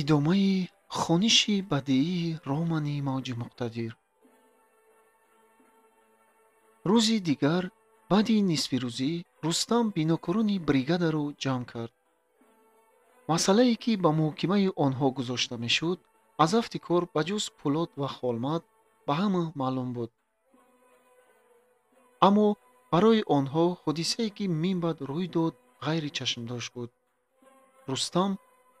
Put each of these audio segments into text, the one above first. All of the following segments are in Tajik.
Идомаи хониши бадиии романи Мавҷи муқтадир. Рӯзи дигар баъди нисфирӯзӣ Рустам бинокорони бригадаро ҷамъ кард. Масъалае, ки ба муҳокимаи онҳо гузошта мешуд, аз афти кор ба ҷуз Пулод ва Холмат ба ҳама маълум буд. Аммо барои онҳо ҳодисае, ки минбаъд рӯй дод, ғайричашмдошт буд. Рустам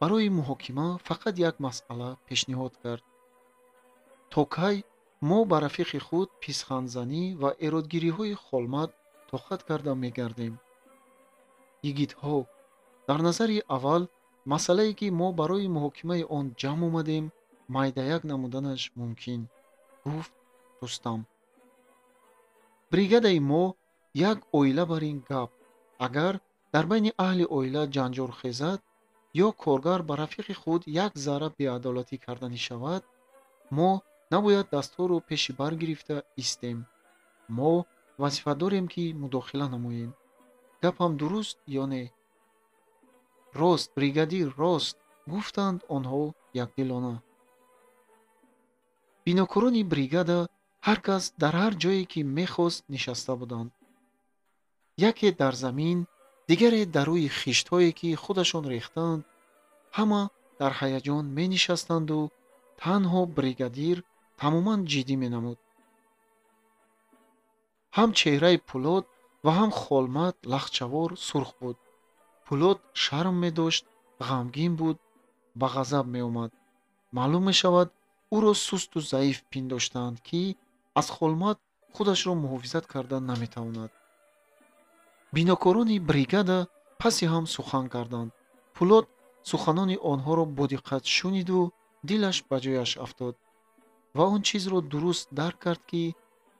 барои муҳокима фақат як масъала пешниҳод кард. То кай мо ба рафиқи худ писхандзанӣ ва эродгириҳои Холмат тоқат карда мегардем? Йигитҳо, дар назари аввал масъалае, ки мо барои муҳокимаи он ҷамъ омадем, майдаяк намуданаш мумкин, гуфт Рустам. Бригадаи мо як оила бар ин гап. Агар дар байни аҳли оила ҷанҷол хезад ё коргар ба рафиқи худ як зарра беадолатӣ карданӣ шавад, мо набояд дастҳоро пеши бар гирифта истем. Мо вазифа дорем, ки мудохила намоем. Гапам дуруст ё не? Рост, бригадир, рост, гуфтанд онҳо якдилона. Бинокорони бригада ҳар кас дар ҳар ҷое, ки мехост, нишаста буданд. Яке дар замин, дигаре дар рӯи хиштҳое, ки худашон рехтанд. Ҳама дар ҳаяҷон менишастанду танҳо бригадир тамоман ҷиддӣ менамуд. Ҳам чеҳраи Пулод ва ҳам Холмат лахчавор сурх буд. Пулод шарм медошт, ғамгин буд, ба ғазаб меомад. Маълум мешавад, ӯро сусту заиф пиндоштаанд, ки аз Холмат худашро муҳофизат карда наметавонад. Бинокорони бригада паси ҳам сухан карданд. Пулод суханони онҳоро бодиққат шуниду дилаш ба ҷояш афтод ва он чизро дуруст дарк кард, ки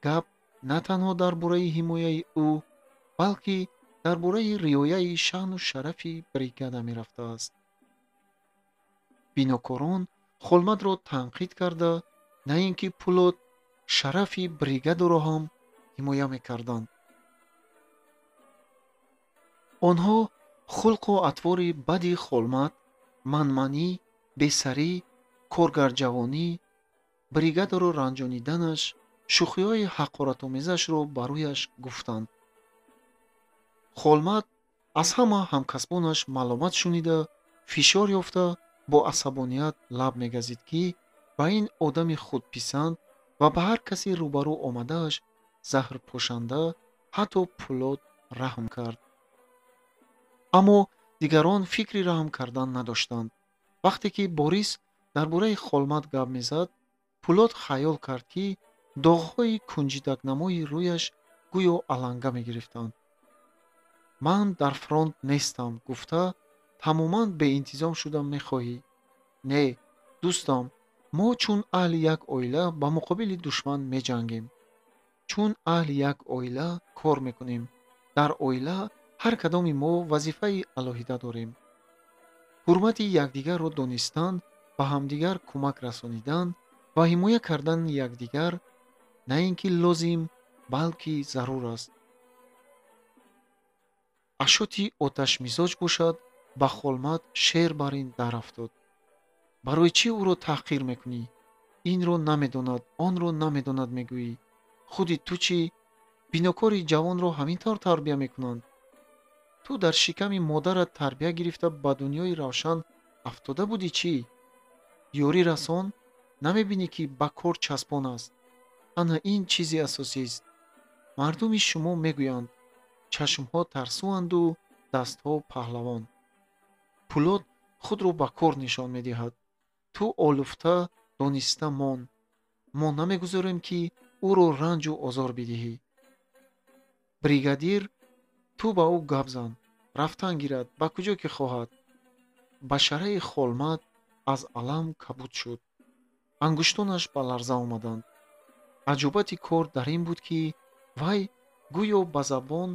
гап на танҳо дар бораи ҳимояи ӯ, балки дар бораи риояи шаъну шарафи бригада мерафтааст. Бинокорон Холматро танқид карда, на ин ки Пулод, шарафи бригадаро ҳам ҳимоя мекарданд. Онҳо хулқу атвори бади Холмат, манманӣ, бесарӣ, коргарҷавонӣ, бригадаро ранҷониданаш, шӯхиҳои ҳақоратомезашро ба рӯяш гуфтанд. Холмат аз ҳама ҳамкасбонаш маломат шунида, фишор ёфта, бо асабоният лаб мегазид, ки ба ин одами худписанд ва ба ҳар каси рӯбарӯ омадааш заҳрпошанда ҳатто Пулод раҳм кард. Аммо дигарон фикри раҳм кардан надоштанд. Вақте ки Борис дар бораи Холмат гап мезад, Пулод хаёл кард, ки доғҳои кунҷидакнамои рӯяш гӯё аланга мегирифтанд. Ман дар фронт нестам, гуфта, тамоман беинтизом шуда мехоҳӣ. Не, дӯстам, мо чун аҳли як оила ба муқобили душман меҷангем. Чун аҳли як оила кор мекунем. Дар оила ҳар кадоми мо вазифаи алоҳида дорем. Ҳурмати якдигарро донистан, ба ҳамдигар кӯмак расонидан ва ҳимоя кардани якдигар на ин ки лозим, балки зарур аст. Ашоти оташмизоҷ бошад, ба Холмат шер бар ин дар афтод. Барои чӣ ӯро таҳқир мекунӣ? Инро намедонад, онро намедонад мегӯӣ. Худи ту чӣ? Бинокори ҷавонро ҳамин тавр тарбия мекунанд. Ту дар шиками модарат тарбия гирифта ба дунёи равшан афтода будӣ чӣ? Ёрӣ расон, намебинӣ, ки ба кор часпон аст. Ана ин чизи асосист. Мардуми шумо мегӯянд, чашмҳо тарсуанду дастҳо паҳлавон. Пулод худро ба кор нишон медиҳад. Ту олуфта дониста мон. Мо намегузорем, ки ӯро ранҷу озор бидиҳӣ. Бригадир, ту ба ӯ гап зан, рафтан гирад ба куҷо ки хоҳад. Башараи Холмат аз алам кабуд шуд. Ангуштонаш ба ларза омаданд. Аҷобати кор дар ин буд, ки вай гӯё ба забон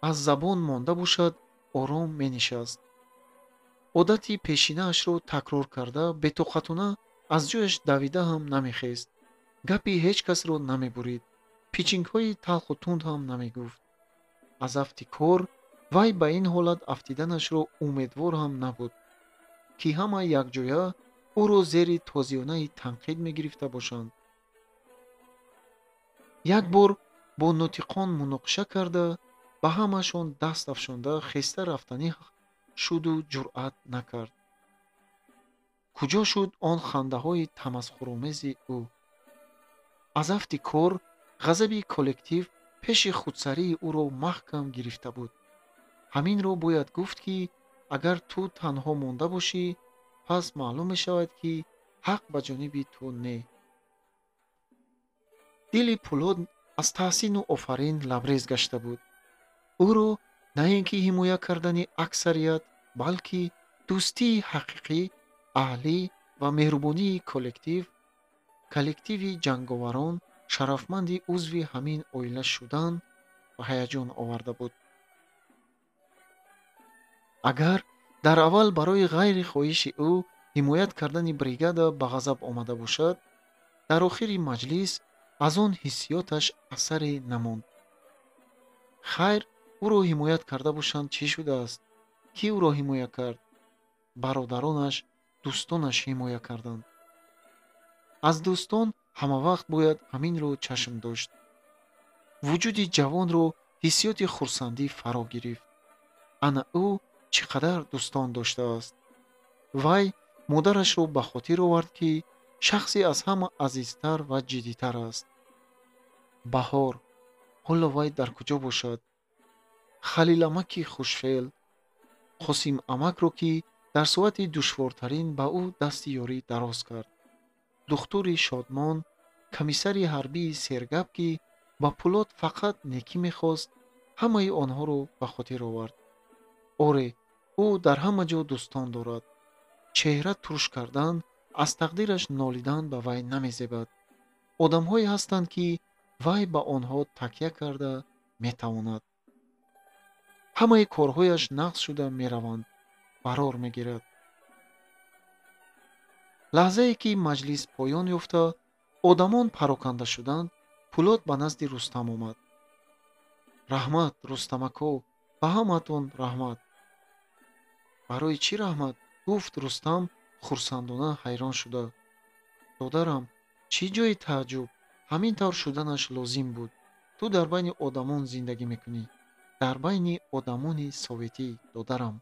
аз забон монда бошад, ором менишаст. Одати пешинаашро такрор карда, бетоқатона аз ҷояш давида ҳам намехест. Гапи ҳеҷ касро намебурид. Пичингҳои талху тунд ҳам намегуфт. Аз афти кор вай ба ин ҳолат афтиданашро умедвор ҳам набуд. ки ҳама якҷоя ӯро зери тозиёнаи танқид мегирифта бошанд. Як бор бо нотиқон муноқиша карда, ба ҳамаашон даст афшонда хеста рафтанӣ шуду ҷуръат накард. Куҷо шуд он хандаҳои тамасхуромези ӯ? Аз афти кор ғазаби коллектив пеши худсарии ӯро маҳкам гирифта буд. Ҳаминро бояд гуфт, ки агар ту танҳо монда бошӣ, пас маълум мешавад, ки ҳақ ба ҷониби ту не. Дили Пулод аз таҳсину офарин лабрез гашта буд. Ӯро на ин ки ҳимоя кардани аксарият, балки дӯстии ҳақиқӣ, аҳлӣ ва меҳрубонии коллектив, коллективи ҷанговарон, шарафманди узви ҳамин оила шудан ба ҳаяҷон оварда буд. Агар дар аввал барои ғайри хоҳиши ӯ ҳимоят кардани бригада ба ғазаб омада бошад, дар охири маҷлис аз он ҳиссиёташ асаре намонд. Хайр, ӯро ҳимоят карда бошанд, чӣ шудааст? Кӣ ӯро ҳимоя кард? Бародаронаш, дӯстонаш ҳимоя карданд. Аз дӯстон ҳамавақт бояд ҳаминро чашм дошт. Вуҷуди ҷавонро ҳиссиёти хурсандӣ фаро гирифт. Ана ӯ чӣ қадар дӯстон доштааст. Вай модарашро ба хотир овард, ки шахсе аз ҳама азизтар ва ҷиддитар аст. Баҳор, ҳоло вай дар куҷо бошад? Халиламаки хушфеъл, Қосимамакро, ки дар соати душвортарин ба ӯ дасти ёрӣ дароз кард. Духтури шодмон, комиссари ҳарбии сергап, ки ба Пулод фақат некӣ мехост, ҳамаи онҳоро ба хотир овард. Оре, ӯ дар ҳама ҷо дӯстон дорад. Чеҳра турш кардан, аз тақдираш нолидан ба вай намезебад. Одамҳое ҳастанд, ки вай ба онҳо такя карда метавонад. Ҳамаи корҳояш нақз шуда мераванд, барор мегирад. Лаҳзае ки маҷлис поён ёфта, одамон пароканда шуданд, Пулод ба назди Рустам омад. Раҳмат, Рустамако, ба ҳамаатон раҳмат. Барои чӣ раҳмат? Гуфт Рустам хурсандона ҳайрон шуда. Додарам, чӣ ҷои тааҷҷуб? Ҳамин тавр шуданаш лозим буд. Ту дар байни одамон зиндагӣ мекунӣ. Дар байни одамони советӣ, додарам.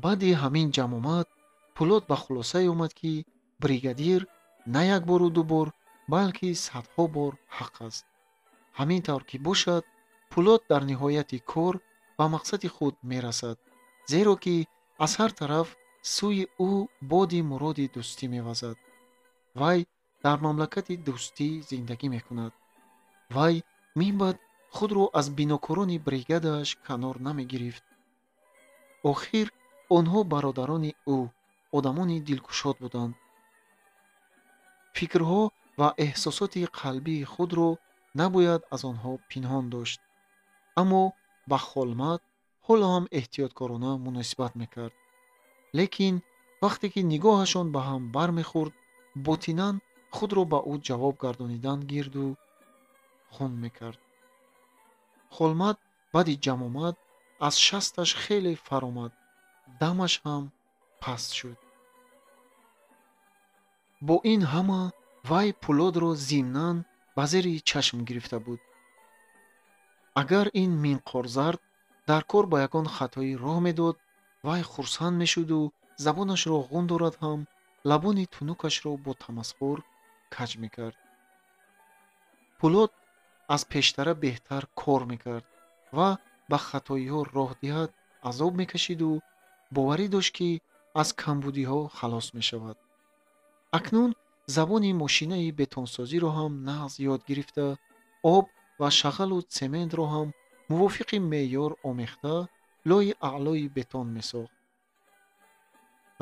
Баъди ҳамин ҷамъомад, Пулод ба хулосае омад, ки бригадир на як бору ду бор, балки садҳо бор ҳақ аст. Ҳамин тавр ки бошад, Пулод дар ниҳояти кор ба мақсади худ мерасад, зеро ки аз ҳар тараф сӯи ӯ боди муроди дӯстӣ мевазад. Вай дар мамлакати дӯстӣ зиндагӣ мекунад. Вай минбаъд худро аз бинокорони бригадааш канор намегирифт. Охир онҳо бародарони ӯ, одамони дилкушод буданд. Фикрҳо ва эҳсосоти қалбии худро набояд аз онҳо пинҳон дошт. Аммо ба Холмат ҳоло ҳам эҳтиёткорона муносибат мекард. Лекин вақте ки нигоҳашон ба ҳам бармехӯрд, ботинан худро ба ӯ ҷавоб гардонидан гирду хун мекард. Холмат баъди ҷамъомад аз шасташ хеле фаромад, дамаш ҳам паст шуд. Бо ин ҳама вай Пулодро зимнан ба зери чашм гирифта буд. Агар ин минқорзард дар кор ба ягон хатоӣ роҳ медод, вай хурсанд мешуду забонашро ғун дорад ҳам лабони тунукашро бо тамасхур каҷ мекард. Пулод аз пештара беҳтар кор мекард ва ба хатоиҳо роҳ диҳад азоб мекашиду боварӣ дошт, ки аз камбудиҳо халос мешавад. Акнун забони мошинаи бетонсозиро ҳам нағз ёд гирифта, об ва шағалу цементро ҳам мувофиқи меъёр омехта лои аълои бетон месохт.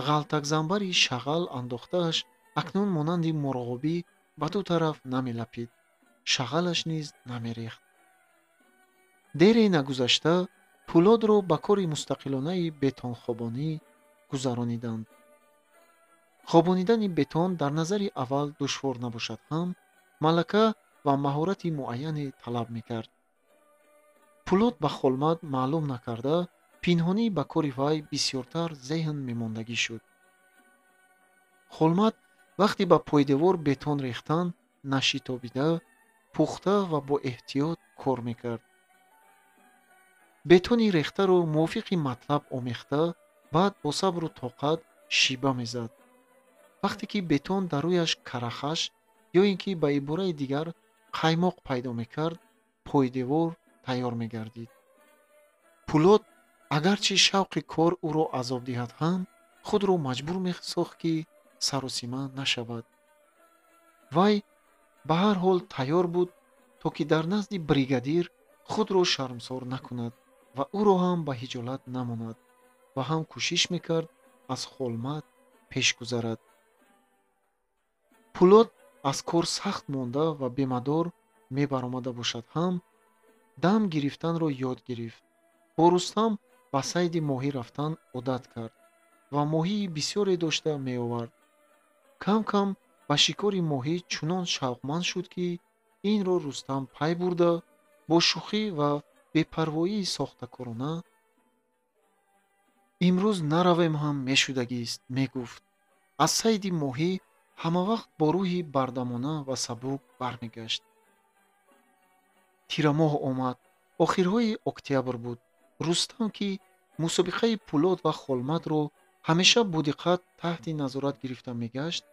Ғалтакзанбари шағал андохтааш акнун монанди мурғобӣ ба ду тараф намелапид, шағалаш низ намерехт. Дере нагузашта Пулодро ба кори мустақилонаи бетонхобонӣ гузарониданд. Хобонидани бетон дар назари аввал душвор набошад ҳам, малака ва маҳорати муайяне талаб мекард. Пулод ба Холмат маълум накарда, пинҳонӣ ба кори вай бисёртар зеҳн мемондагӣ шуд. Холмат вақте ба пойдевор бетон рехтан нашитобида, пухта ва бо эҳтиёт кор мекард. Бетони рехтаро мувофиқи матлаб омехта, баъд бо сабру тоқат шиба мезад. Вақте ки бетон дар рӯяш карахаш ё ин ки ба ибораи дигар қаймоқ пайдо мекард, пойдевор тайёр мегардид. Пулод агарчи шавқи кор ӯро азоб диҳад ҳам, худро маҷбур месохт, ки саросима нашавад. Вай ба ҳар ҳол тайёр буд, то ки дар назди бригадир худро шармсор накунад ва ӯро ҳам ба ҳиҷолат намонад ва ҳам кӯшиш мекард аз Холмат пеш гузарад. Пулод аз кор сахт монда ва бемадор мебаромада бошад ҳам, дам гирифтанро ёд гирифт. Бо Рустам ба сайди моҳӣ рафтан одат кард ва моҳии бисёре дошта меовард. Кам-кам ба шикори моҳӣ чунон шавқманд шуд, ки инро Рустам пай бурда, бо шӯхӣ ва бепарвоии сохтакорона имрӯз наравем ҳам мешудагист, мегуфт. Аз сайди моҳӣ ҳамавақт бо рӯҳи бардамона ва сабук бармегашт. Тирамоҳ омад. Охирҳои октябр буд. Рустам, ки мусобиқаи Пулод ва Холматро ҳамеша бодиққат таҳти назорат гирифта мегашт,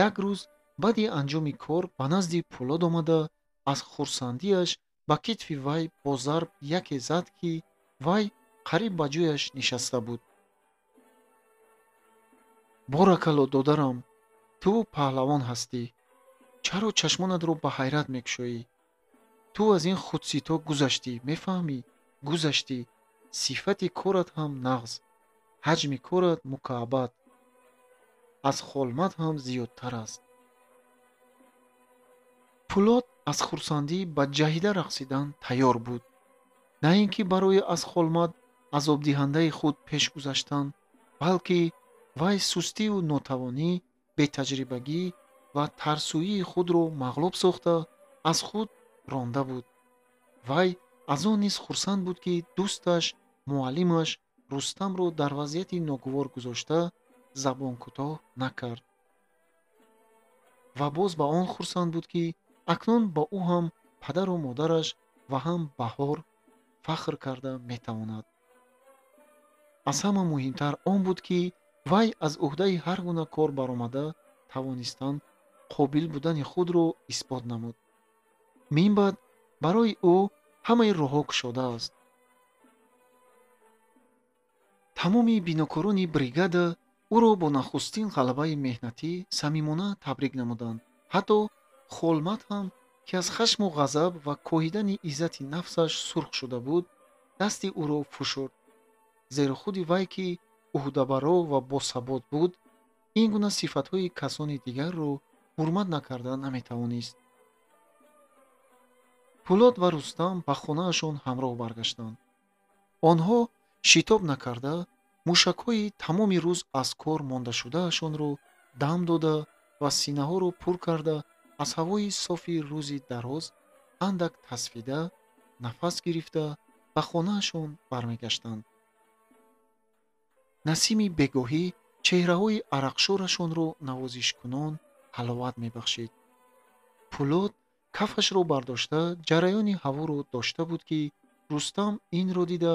як рӯз баъди анҷоми кор ба назди Пулод омада, аз хурсандиаш ба китфи вай бо зарб яке зад, ки вай қариб ба ҷояш нишаста буд. Боракалло, додарам, ту паҳлавон ҳастӣ. Чаро чашмонатро ба ҳайрат мекушоӣ? Ту аз ин худсито гузаштӣ, мефаҳмӣ? Гузаштӣ. Сифати корат ҳам нағз, ҳаҷми корат мукаабат, аз Холмат ҳам зиёдтар аст. Пулод аз хурсандӣ ба ҷаҳида рақсидан тайёр буд. На ин ки барои аз Холмат азобдиҳандаи худ пеш гузаштан, балки вай сустиву нотавонӣ, бетаҷрибагӣ ва тарсӯии худро мағлуб сохта, аз худ ронда буд. Вай аз он низ хурсанд буд, ки дӯсташ, муаллимаш Рустамро дар вазъияти ногувор гузошта, забонкӯтоҳ накард. Ва боз ба он хурсанд буд, ки акнун ба ӯ ҳам падару модараш ва ҳам Баҳор фахр карда метавонад. Аз ҳама муҳимтар он буд, ки вай аз ӯҳдаи ҳар гуна кор баромада тавонистан қобил будани худро исбот намуд. Минбаъд барои ӯ ҳамаи роҳҳо кушодааст. Тамоми бинокорони бригада ӯро бо нахустин ғалабаи меҳнатӣ самимона табрик намуданд. Ҳатто Холмат ҳам, ки аз хашму ғазаб ва коҳидани иззати нафсаш сурх шуда буд, дасти ӯро фушурд. Зеро худи вай, ки ӯҳдабаро ва босабот буд, ин гуна сифатҳои касони дигарро ҳурмат накарда наметавонист. Пулод ва Рустам ба хонаашон ҳамроҳ баргаштанд. Онҳо шитоб накарда, мушакҳои тамоми рӯз аз кор мондашудаашонро дам дода ва синаҳоро пур карда, аз ҳавои софи рӯзи дароз андак тасфида, нафас гирифта ба хонаашон бармегаштанд. Насими бегоҳӣ чеҳраҳои арақшорашонро навозишкунон ҳаловат мебахшид. Пулод кафашро бардошта ҷараёни ҳаворо дошта буд, ки Рустам инро дида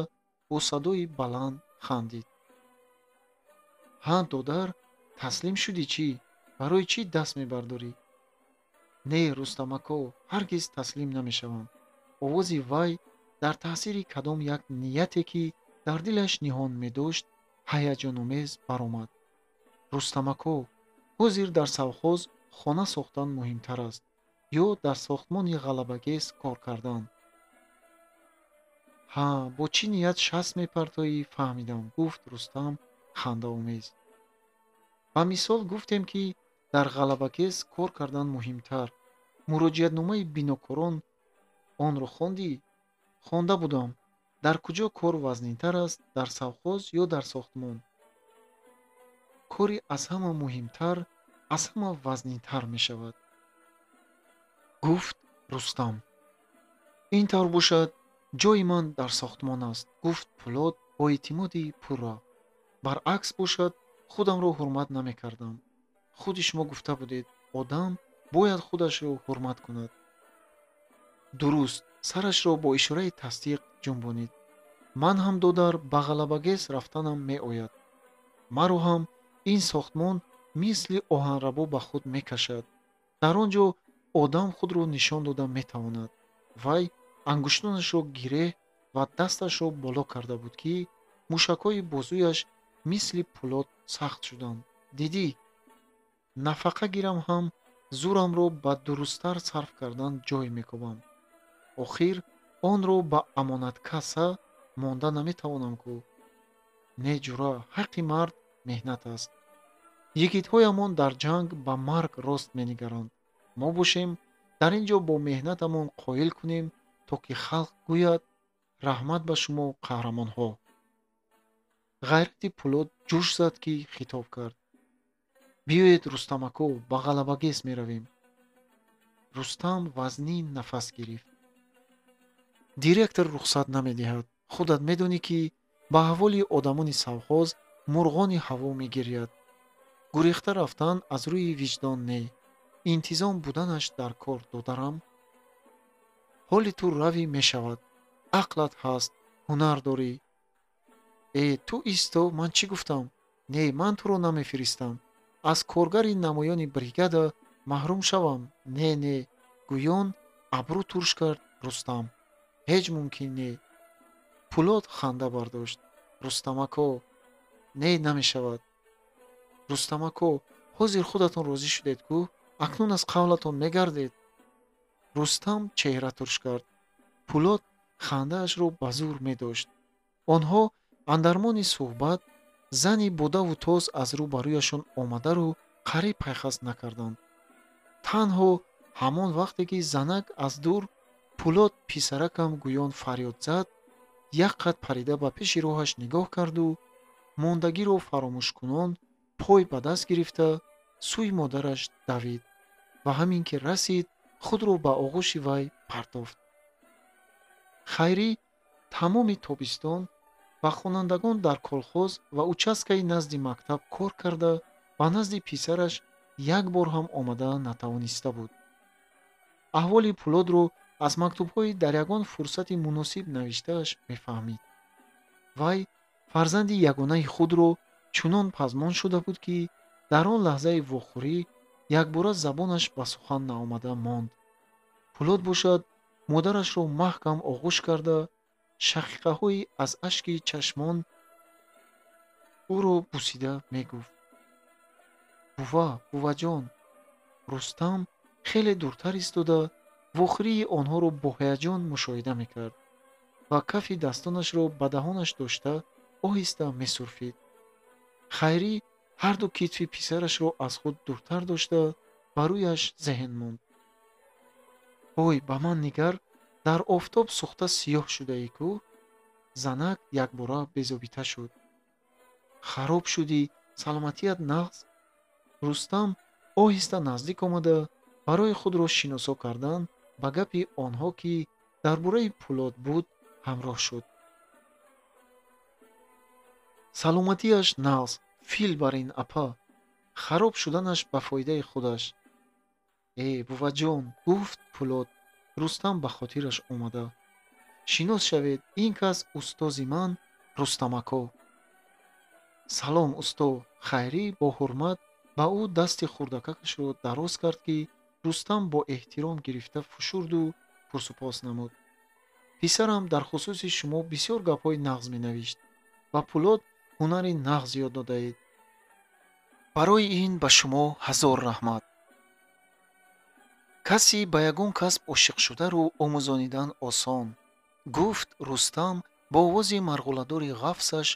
бо садои баланд хандид. Ҳа, додар, таслим шудӣ чӣ? Барои чӣ даст мебардорӣ? Не, Рустамако, ҳаргиз таслим намешавам. Овози вай дар таъсири кадом як нияте, ки дар дилаш ниҳон медошт, ҳаяҷономез баромад. Рустамако, ҳозир дар совхоз хона сохтан муҳимтар аст ё дар сохтмони ғалабагез кор кардан? Ҳа, бо чӣ ният шаст мепартоӣ, фаҳмидам, гуфт Рустам хандаомез. Ба мисол гуфтем, ки дар ғалабагез кор кардан муҳимтар. Муроҷиатномаи бинокорон онро хондӣ? Хонда будам. Дар куҷо кор вазнинтар аст, дар совхоз ё дар сохтмон? Кори аз ҳама муҳимтар аз ҳама вазнинтар мешавад, гуфт Рустам. Ин тавр бошад, ҷои ман дар сохтмон аст, гуфт Пулод бо эътимоди пурра. Баръакс бошад, худамро ҳурмат намекардам. Худи шумо гуфта будед, одам бояд худашро ҳурмат кунад. Дуруст, сарашро бо ишораи тасдиқ ҷунбонид. Ман ҳам, додар, ба ғалабагез рафтанам меояд. Маро ҳам ин сохтмон мисли оҳанрабо ба худ мекашад. Дар он ҷо одам худро нишон дода метавонад. Вай ангуштонашро гиреҳ ва дасташро боло карда буд, ки мушакҳои бозуяш мисли пӯлод сахт шуданд. Дидӣ, нафақа гирам ҳам зурамро ба дурусттар сарф кардан ҷой мекобам. Охир онро ба амонаткасса монда наметавонам ку. Не, ҷура, ҳаққи мард меҳнат аст. Йигитҳоямон дар ҷанг ба марг рост менигаранд. Мо бошем дар ин ҷо бо меҳнатамон қоил кунем, то ки халқ гӯяд: раҳмат ба шумо, қаҳрамонҳо. Ғайрати Пӯлод ҷӯш зад, ки хитоб кард: биёед, Рустамако, ба ғалабагез меравем. Рустам вазнин нафас гирифт. Директор рухсат намедиҳад. Худат медонӣ, ки ба аҳволи одамони совхоз мурғони ҳаво мегиряд. Гурехта рафтан аз рӯи виҷдон не, интизом буданаш дар кор, додарам. Ҳоли ту равӣ мешавад. Ақлат ҳаст, ҳунар дорӣ. Э, ту исто, ман чӣ гуфтам? Не, ман туро намефиристам. Аз коргари намоёни бригада маҳрум шавам? Не, не, гӯён абрӯ турш кард Рустам. Ҳеҷ мумкин не. Пӯлод ханда бардошт. Рустамако, не, намешавад. Рустамако, ҳозир худатон розӣ шудед ку? Акнун аз қавлатон мегардед. Рустам чеҳра турш кард. Пӯлод хандаашро ба зур медошт. Онҳо андармони суҳбат зани бодаву тоз аз рӯ ба рӯяшон омадару қариб пайхас накарданд. Танҳо ҳамон вақте ки занак аз дур Пӯлод писаракам гӯён фарёд зад, як қад парида ба пеши роҳаш нигоҳ карду мондагиро фаромӯшкунон пой ба даст гирифта сӯи модараш давид ва ҳамин ки расид, худро ба оғӯши вай партофт. Хайрӣ тамоми тобистон ба хонандагон дар колхоз ва участкаи назди мактаб кор карда, ба назди писараш як бор ҳам омада натавониста буд. Аҳволи Пӯлодро аз мактубҳои дар ягон фурсати муносиб навиштааш мефаҳмид. Вай фарзанди ягонаи худро чунон пазмон шуда буд, ки дар он лаҳзаи вохӯрӣ якбора забонаш ба сухан наомада монд. Пӯлод бошад, модарашро маҳкам оғӯш карда, шақиқаҳои аз ашки чашмон ӯро бусида мегуфт: бува, буваҷон. Рустам хеле дуртар истода вохӯрии онҳоро бо ҳаяҷон мушоҳида мекард ва кафи дастонашро ба даҳонаш дошта оҳиста месурфид. Хайрӣ ҳарду китфи писарашро аз худ дуртар дошта ба рӯяш зеҳн монд. Ой, ба ман нигар, дар офтоб сӯхта сиёҳ шудаӣ ку? Занак якбора безобита шуд. Хароб шудӣ, саломатият нағз? Рустам оҳиста наздик омада барои худро шиносо кардан ба гапи онҳо, ки дар бораи Пӯлод буд, ҳамроҳ шуд. Саломатиаш нағз, фил бар ин апа. Хароб шуданаш ба фоидаи худаш. Э, буваҷон, гуфт Пӯлод, Рустам ба хотираш омада. Шинос шавед, ин кас устози ман Рустамако. Салом, усто. Хайрӣ бо ҳурмат ба ӯ дасти хурдакакашро дароз кард, ки Рустам бо эҳтиром гирифта фушурду пурсупос намуд. Писарам дар хусуси шумо бисёр гапҳои нағз менавишт. Ба Пӯлод ҳунари нағз ёд додаед. Барои ин ба шумо ҳазор раҳмат. Каси ба ягон касб ошиқ шударо омӯзонидан осон, гуфт Рустам бо овози марғуладори ғафсаш,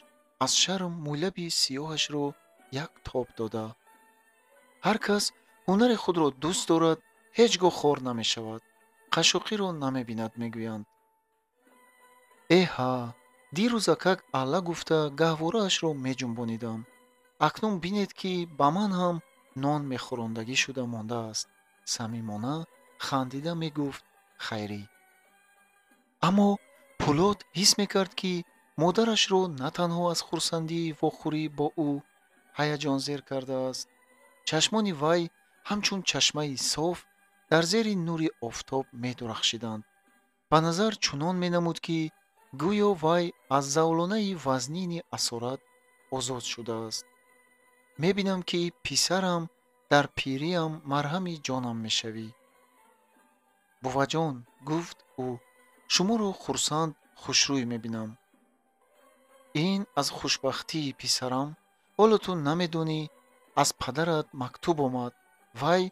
аз шарм мӯйлаби сиёҳашро як тоб дода. Ҳар кас ҳунари худро дӯст дорад, ҳеҷ гоҳ хор намешавад, қашшоқиро намебинад, мегӯянд. Эҳа, дирӯзакак алла гуфта гаҳвораашро меҷунбонидам. Акнун бинед, ки ба ман ҳам нон мехӯрондагӣ шуда мондааст, самимона хандида мегуфт Хайрӣ. Аммо Пӯлод ҳис мекард, ки Модарашро на танҳо аз хурсандии вохӯрӣ бо ӯ ҳаяҷонзер кардааст, чашмони вай ҳамчун чашмаи соф дар зери нури офтоб медурахшиданд. Ба назар чунон менамуд, ки гӯё вай аз завлонаи вазнини асорат озод шудааст. Мебинам, ки писарам дар пириам марҳами ҷонам мешавӣ. Буваҷон, гуфт ӯ, шуморо хурсанд хушрӯй мебинам. Ин аз хушбахтии писарам, ҳоло ту намедонӣ, аз падарат мактуб омад. Вай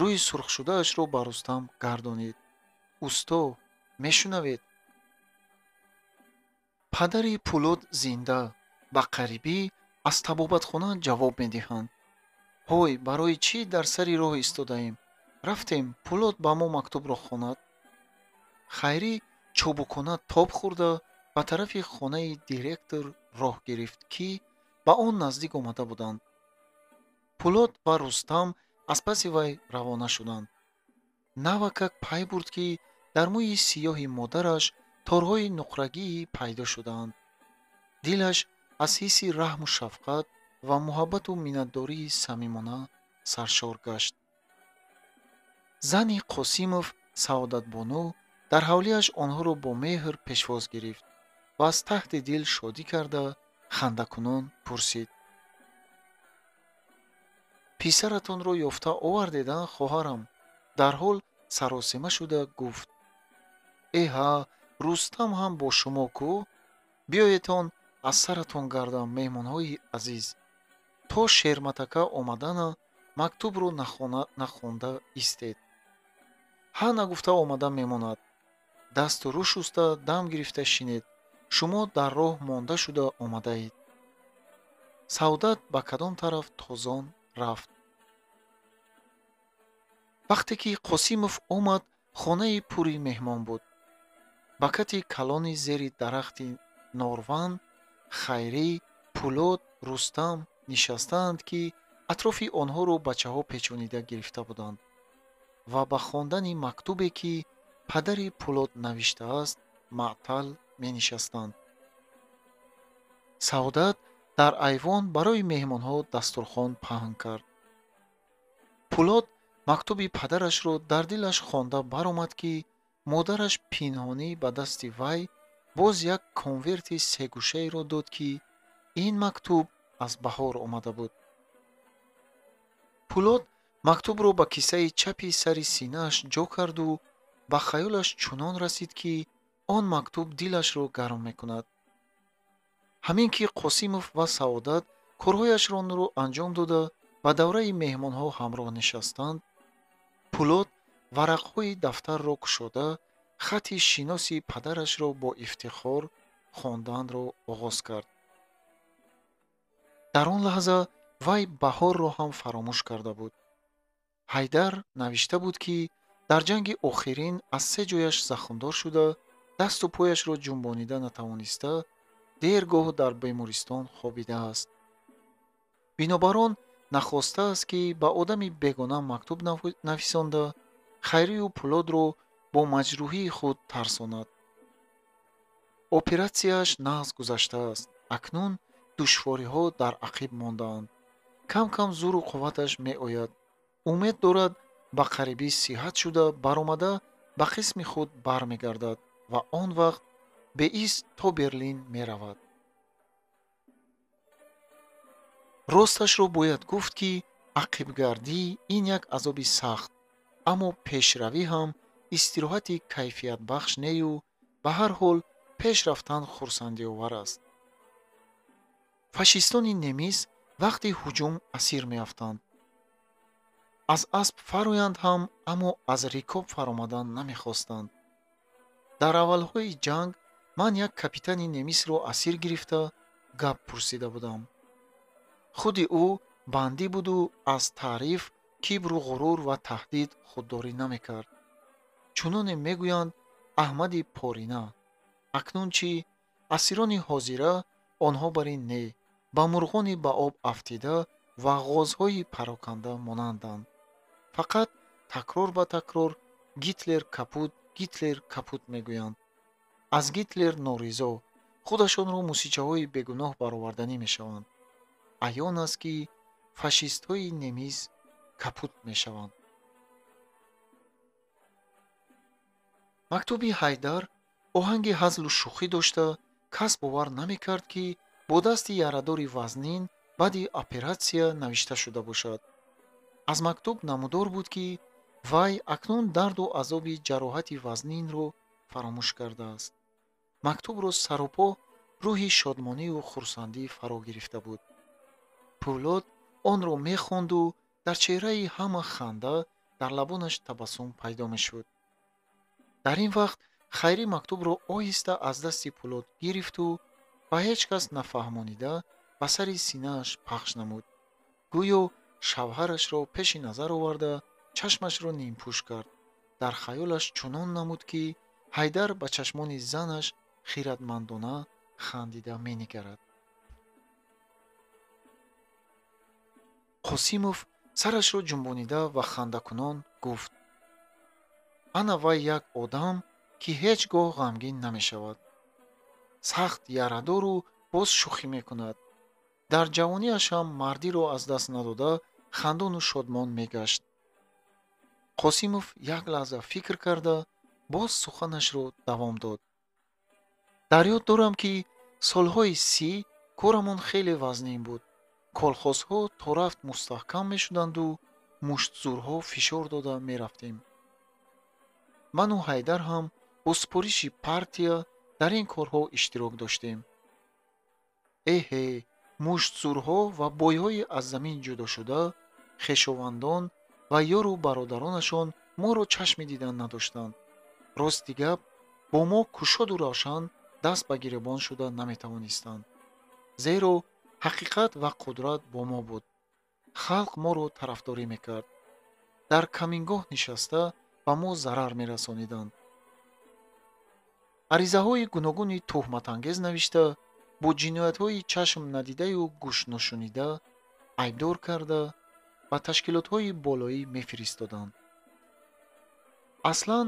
рӯи сурхшудаашро ба Рустам гардонид. Усто, мешунавед? Падари Пулод зинда, ба қарибӣ аз табобатхона ҷавоб медиҳанд. Ҳой, барои чӣ дар сари роҳ истодаем? Рафтем, Пулод ба мо мактубро хонад. Хайрӣ чобукона тоб хӯрда ба тарафи хонаи директор роҳ гирифт, ки ба он наздик омада буданд. Пулод ва Рустам аз паси вай равона шуданд. Навакак пай бурд, ки дар мӯи сиёҳи модараш торҳои нуқрагӣ пайдо шудаанд. Дилаш аз ҳисси раҳму шафқат ва муҳаббату миннатдории самимона саршор гашт. Зани Қосимов Саодатбону дар ҳавлиаш онҳоро бо меҳр пешвоз гирифт ва аз таҳти дил шодӣ карда хандакунон пурсид: писаратонро ёфта овардед, а, хоҳарам? Дарҳол саросема шуда гуфт: эҳа, Рустам ҳам бо шумо ку? Биёедон аз саратон гардам, меҳмонҳои азиз. То шерматака омадана мактубро нахонда истед. Ҳа нагуфта омада мемонад. Дасту рӯ шуста дам гирифта шинед. Шумо дар роҳ монда шуда омадаед. Саодат ба кадом тараф тозон рафт. Вақте ки Қосимов омад, хонаи пури меҳмон буд. Ба кати калони зери дарахти норван Хайрӣ, Пулод, Рустам нишастаанд, ки атрофи онҳоро бачаҳо печонида гирифта буданд ва ба хондани мактубе, ки падари Пулод навиштааст, маътал менишастанд. Саодат дар айвон барои меҳмонҳо дастурхон паҳн кард. Пулод мактуби падарашро дар дилаш хонда баромад, ки модараш пинҳонӣ ба дасти вай боз як конверти сегӯшаеро дод, ки ин мактуб аз Баҳор омада буд. Пулод мактубро ба кисаи чапи сари синааш ҷо карду ба хаёлаш чунон расид, ки он мактуб дилашро гарм мекунад. Ҳамин ки Қосимов ва Саодат корҳояшонро анҷом дода ба давраи меҳмонҳо ҳамроҳ нишастанд, Пулод варақҳои дафтарро кушода хати шиноси падарашро бо ифтихор хонданро оғоз кард. Дар он лаҳза вай Баҳорро ҳам фаромӯш карда буд. Ҳайдар навишта буд, ки дар ҷанги охирин аз се ҷояш захмдор шуда, дасту пояшро ҷунбонида натавониста, дергоҳ дар бемористон хобидааст. Бинобар он нахостааст, ки ба одами бегона мактуб нависонда Хайрию Пулодро бо маҷрӯҳии худ тарсонад. Оператсияш нағз гузаштааст. Акнун душвориҳо дар ақиб мондаанд. Кам-кам зуру қувваташ меояд. Умед дорад ба қарибӣ сиҳат шуда баромада ба қисми худ бармегардад ва он вақт беист то Берлин меравад. Росташро бояд гуфт, ки ақибгардӣ ин як азоби сахт, аммо пешравӣ ҳам истироҳати кайфиятбахш нею ба ҳар ҳол пеш рафтан хурсандиовар аст. Фашистони немис вақти ҳуҷум асир меафтанд. Аз асп фароянд ҳам, аммо аз рикоб фаромадан намехостанд. Дар аввалҳои ҷанг ман як капитани немисро асир гирифта гап пурсида будам. Худи ӯ бандӣ буду аз таъриф, кибру ғурур ва таҳдид худдорӣ намекард. Чуноне мегӯянд Аҳмади Порина. Акнун чӣ? Асирони ҳозира онҳо бар ин не, ба мурғони ба об афтида ва ғозҳои пароканда монанданд. Фақат такрор ба такрор Гитлер капут, Гитлер капут мегӯянд. Аз Гитлер норизо, худашонро мусичаҳои бегуноҳ бароварданӣ мешаванд. Аён аст, ки фашистҳои немис капут мешаванд. Мактуби Ҳайдар оҳанги ҳазлу шӯхӣ дошта, кас бовар намекард, ки бо дасти ярадори вазнин баъди оператсия навишта шуда бошад. Аз мактуб намудор буд, ки вай акнун дарду азоби ҷароҳати вазнинро фаромӯш кардааст. Мактубро саропо рӯҳи шодмонию хурсандӣ фаро гирифта буд. Пӯлод онро мехонду дар чеҳраи ҳама ханда, дар лабонаш табассум пайдо мешуд. Дар ин вақт Хайрӣ мактубро оҳиста аз дасти Пӯлод гирифту ба ҳеҷ кас нафаҳмонида ба сари синааш пахш намуд. Гӯё шавҳарашро пеши назар оварда, чашмашро нимпӯш кард. Дар хаёлаш чунон намуд, ки Ҳайдар ба чашмони занаш хиратмандона хандида менигарад. Қосимов сарашро ҷунбонида ва хандакунон гуфт: ана вай як одам, ки ҳеҷ гоҳ ғамгин намешавад. Сахт ярадору боз шӯхӣ мекунад. Дар ҷавониаш ҳам мардиро аз даст надода, хандону шодмон мегашт. Қосимов як лаҳза фикр карда, боз суханашро давом дод. Дар ёд дорам, ки солҳои 30 корамон хеле вазнин буд. Колхозҳо то рафт мустаҳкам мешуданду муштзурҳо фишор дода мерафтем. Ману Ҳайдар ҳам бо супориши партия дар ин корҳо иштирок доштем. Эҳе, муштзурҳо ва бойҳои аз замин ҷудошуда, хешовандон ва ёру бародаронашон моро чашми дидан надоштанд. Рости гап, бо мо кушоду равшан даст ба гиребон шуда наметавонистанд, зеро ҳақиқат ва қудрат бо мо буд. Халқ моро тарафдорӣ мекард. Дар камингоҳ нишаста ба мо зарар мерасониданд. Аризаҳои гуногуни туҳматангез навишта, бо ҷиноятҳои чашм надидаю гӯшношунида айбдор карда ба ташкилотҳои болоӣ мефиристоданд. Аслан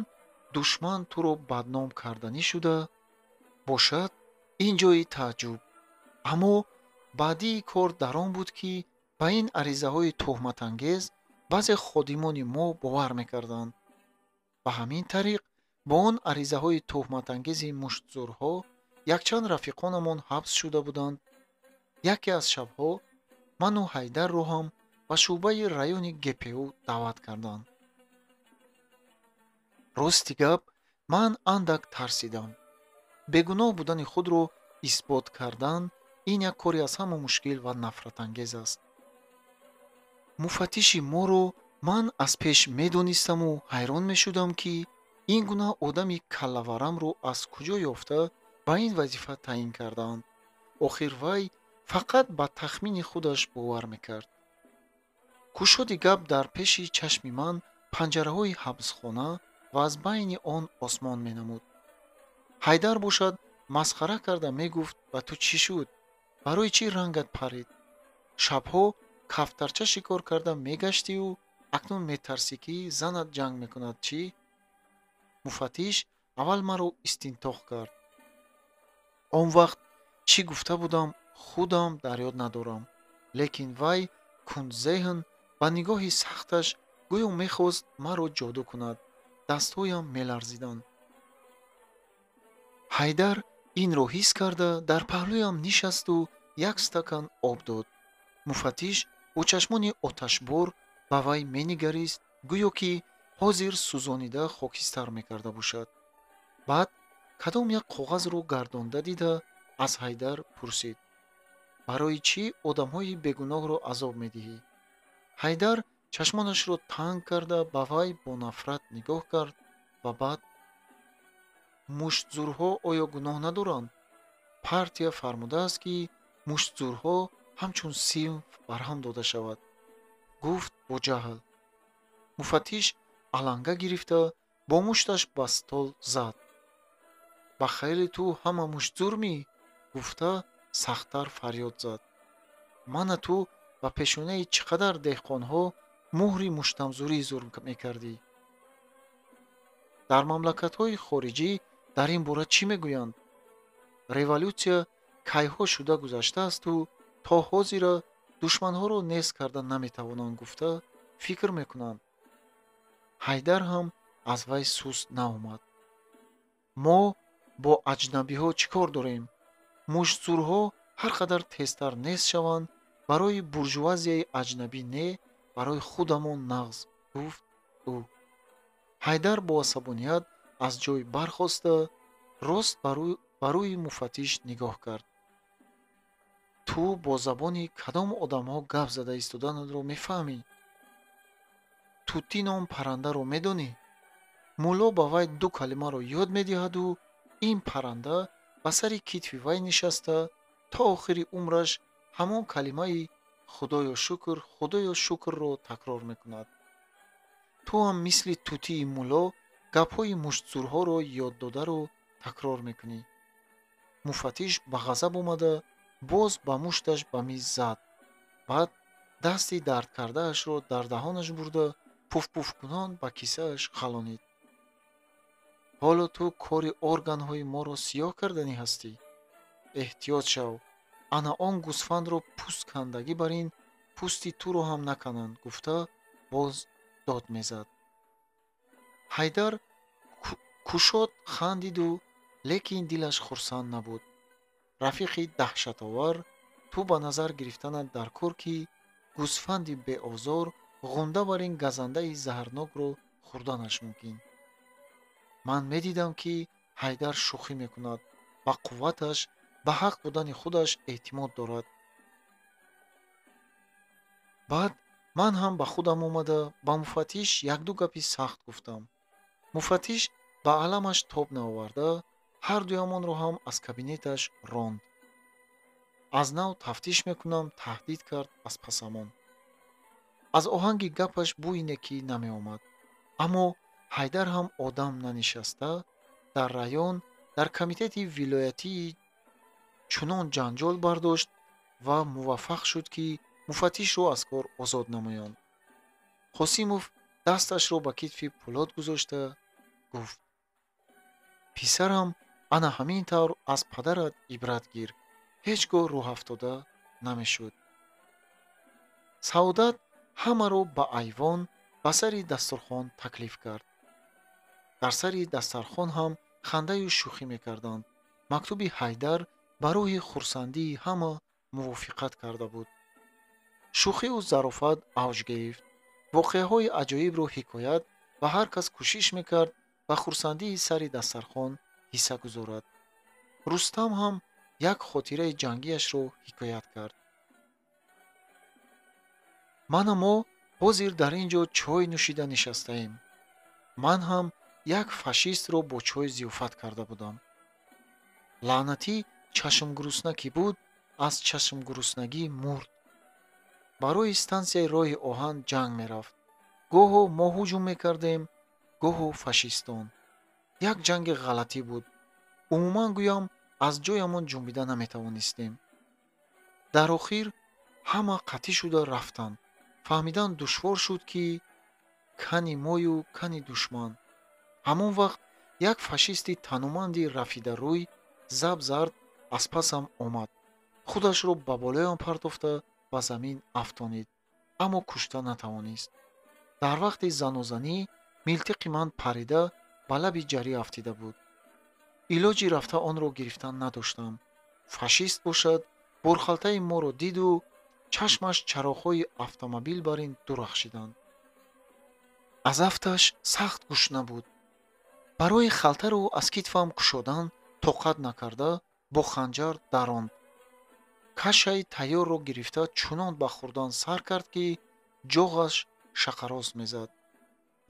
душман туро бадном карданӣ шуда бошад, ин ҷои тааҷҷуб. Аммо баъдии кор дар он буд, ки ба ин аризаҳои туҳматангез баъзе ходимони мо бовар мекарданд. Ба ҳамин тариқ бо он аризаҳои туҳматангези муштзурҳо якчанд рафиқонамон ҳабс шуда буданд. Яке аз шабҳо ману Ҳайдарро ҳам ба шӯъбаи райони ГПУ даъват карданд. Рости гап, ман андак тарсидам. Бегуноҳ будани худро исбот кардан ин як кори аз ҳама мушкил ва нафратангез аст. Муфаттиши моро ман аз пеш медонистаму ҳайрон мешудам, ки ин гуна одами каллаварамро аз куҷо ёфта ба ин вазифа таъин кардаанд. Охир вай фақат ба тахмини худаш бовар мекард. Кушоди гап дар пеши чашми ман панҷараҳои ҳабсхона ва аз байни он осмон менамуд. Ҳайдар бошад масхара карда мегуфт: ба ту чӣ шуд? Барои чӣ рангат парид? Шабҳо кафтарча шикор карда мегаштию акнун метарсӣ, ки занат ҷанг мекунад, чӣ? Муфаттиш аввал маро истинтоқ кард. Он вақт чӣ гуфта будам, худам дар ёд надорам. Лекин вай кундзеҳн ба нигоҳи сахташ гӯё мехост маро ҷоду кунад. Дастҳоям меларзиданд. Ҳайдар инро ҳис карда дар паҳлӯям нишасту як стакан об дод. Муфаттиш бо чашмони оташбор ба вай менигарист, гӯё ки ҳозир сӯзонида хокистар мекарда бошад. Баъд кадом як коғазро гардонда дида аз Ҳайдар пурсид: барои чӣ одамҳои бегуноҳро азоб медиҳӣ? Ҳайдар чашмонашро танг карда ба вай бо нафрат нигоҳ кард ва баъд: муштзурҳо оё гуноҳ надоранд? Партия фармудааст, ки муштзурҳо ҳамчун синф барҳам дода шавад, гуфт бо ҷаҳл. Муфаттиш аланга гирифта бо мушташ ба стол зад. Ба хаёли ту ҳама муштзурмӣ? Гуфта сахттар фарёд зад. Мана ту ба пешонаи чӣ қадар деҳқонҳо муҳри муштамзурӣ зур мекардӣ. Дар мамлакатҳои хориҷӣ дар ин бора чӣ мегӯянд? Революсия кайҳо шуда гузаштаасту то ҳозира душманҳоро нест карда наметавонанд гуфта фикр мекунанд. Ҳайдар ҳам аз вай суст наомад. Мо бо аҷнабиҳо чӣ кор дорем? Муштзӯрҳо ҳар қадар тезтар нест шаванд, барои буржуазияи аҷнабӣ не, барои худамон нағз, гуфт ӯ. Ҳайдар бо асабоният аз ҷой бархоста, рост ба рӯи муфаттиш нигоҳ кард. Ту бо забони кадом одамҳо гап зада истоданатро мефаҳмӣ? Тутӣ ном паррандаро медонӣ? Мулло ба вай ду калимаро ёд медиҳаду ин парранда ба сари китфи вай нишаста то охири умраш ҳамон калимаи худоё шукр, худоё шукрро такрор мекунад. Ту ҳам мисли тутии мулло гапҳои муштзӯрҳоро ёддодаро такрор мекунӣ. Муфаттиш ба ғазаб омада боз ба мушташ ба миз зад. Баъд дасти дардкардаашро дар даҳонаш бурда пуфпуфкунон ба кисааш халонид. Ҳоло ту кори органҳои моро сиёҳ карданӣ ҳастӣ? Эҳтиёт шав, ана он гӯсфандро пӯст кандагӣ бар ин пӯсти туро ҳам накананд, гуфта боз дод мезад. Ҳайдар кушод хандиду, лекин дилаш хурсанд набуд. Рафиқи даҳшатовар, ту ба назар гирифтанат дар кор, ки гӯсфанди беозор ғунда бар ин газандаи заҳрнокро хӯрданаш мумкин. Ман медидам, ки Ҳайдар шӯхӣ мекунад, ба қувваташ, ба ҳақ будани худаш эътимод дорад. Баъд ман ҳам ба худам омада ба муфаттиш якду гапи сахт гуфтам. Муфаттиш ба аламаш тоб наоварда, ҳар дуямонро ҳам аз кабинеташ ронд. Аз нав тафтиш мекунам, таҳдид кард аз пасамон. Аз оҳанги гапаш бӯи некӣ намеомад. Аммо Ҳайдар ҳам одам нанишаста, дар район, дар комитети вилоятии чунон ҷанҷол бардошт ва муваффақ шуд, ки муфаттишро аз кор озод намоянд. Қосимов дасташро ба китфи Пулод гузошта гуфт: писарам, ана ҳамин тавр аз падарат ибрат гир, ҳеҷ гоҳ рӯҳафтода намешуд. Саодат ҳамаро ба айвон ба сари дастурхон таклиф кард. Дар сари дастархон ҳам хандаю шӯхӣ мекарданд. Мактуби Ҳайдар ба рӯҳи хурсандии ҳама мувофиқат карда буд. Шӯхию зарофат авҷ гирифт. Воқеаҳои аҷоибро ҳикоят ва ҳар кас кӯшиш мекард ба хурсандии сари дастархон ҳисса гузорад. Рустам ҳам як хотираи ҷангиашро ҳикоят кард. Мана мо ҳозир дар ин ҷо чой нӯшида нишастаем. Ман ҳам як фашистро бо чой зиёфат карда будам. Лаънатӣ чашмгурусна ки буд, аз чашмгуруснагӣ мурд. Барои стансияи роҳи оҳан ҷанг мерафт. Гоҳо мо ҳуҷум мекардем, гоҳо фашистон. Як ҷанги ғалатӣ буд. Умуман гӯям, аз ҷоямон ҷунбида наметавонистем. Дар охир ҳама қатъӣ шуда рафтанд. Фаҳмидан душвор шуд, ки кани мою кани душман. Ҳамон вақт як фашисти тануманди рафидарӯй забзард аз пасам омад. Худашро ба болоям партофта ба замин афтонид, аммо кушта натавонист. Дар вақти занозанӣ милтиқи ман парида ба лаби ҷарӣ афтида буд. Илоҷи рафта онро гирифтан надоштам. Фашист бошад, борхалтаи моро диду чашмаш чароғҳои автомобил бар ин дурахшиданд. Аз афташ сахт гушна буд. Барои халтаро аз китфам кушодан тоқат накарда бо ханҷар даронд. Кашаи тайёрро гирифта чунон ба хӯрдан сар кард, ки ҷоғаш шақарост мезад.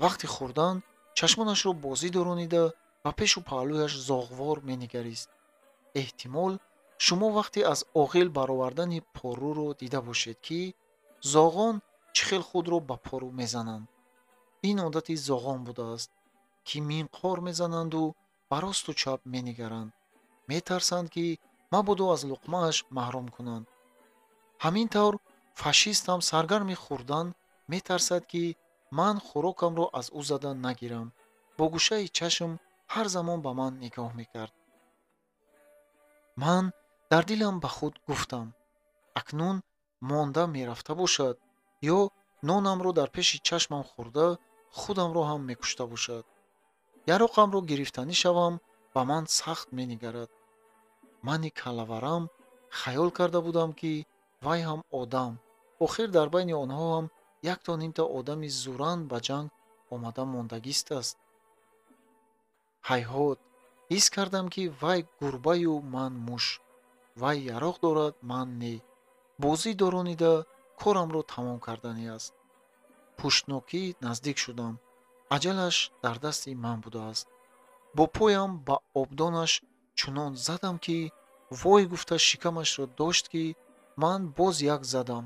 Вақти хӯрдан чашмонашро бозӣ доронида ба пешу паҳлӯяш зоғвор менигарист. Эҳтимол шумо вақте аз оғил баровардани порӯро дида бошед, ки зоғон чӣ хел худро ба порӯ мезананд. Ин одати зоғон будааст, ки минқор мезананду ба росту чап менигаранд. Метарсанд, ки мабодо аз луқмааш маҳрум кунанд. Ҳамин тавр фашист ҳам саргарми хӯрдан метарсад, ки ман хӯрокамро аз ӯ зада нагирам. Бо гӯшаи чашм ҳар замон ба ман нигоҳ мекард. Ман дар дилам ба худ гуфтам: акнун монда мерафта бошад ё нонамро дар пеши чашмам хӯрда худамро ҳам мекушта бошад. Яроқамро гирифтанӣ шавам, ба ман сахт менигарад. Мани калаварам хаёл карда будам, ки вай ҳам одам. Охир дар байни онҳо ҳам якто нимта одами зуран ба ҷанг омада мондагист аст. Ҳайҳот, ҳис кардам, ки вай гурбаю ман муш. Вай яроқ дорад, ман не. Бозӣ доронида корамро тамом карданӣ аст. Пуштнокӣ наздик шудам. Аҷалаш дар дасти ман будааст. Бо поям ба обдонаш чунон задам, ки вой гуфта шикамашро дошт, ки ман боз як задам.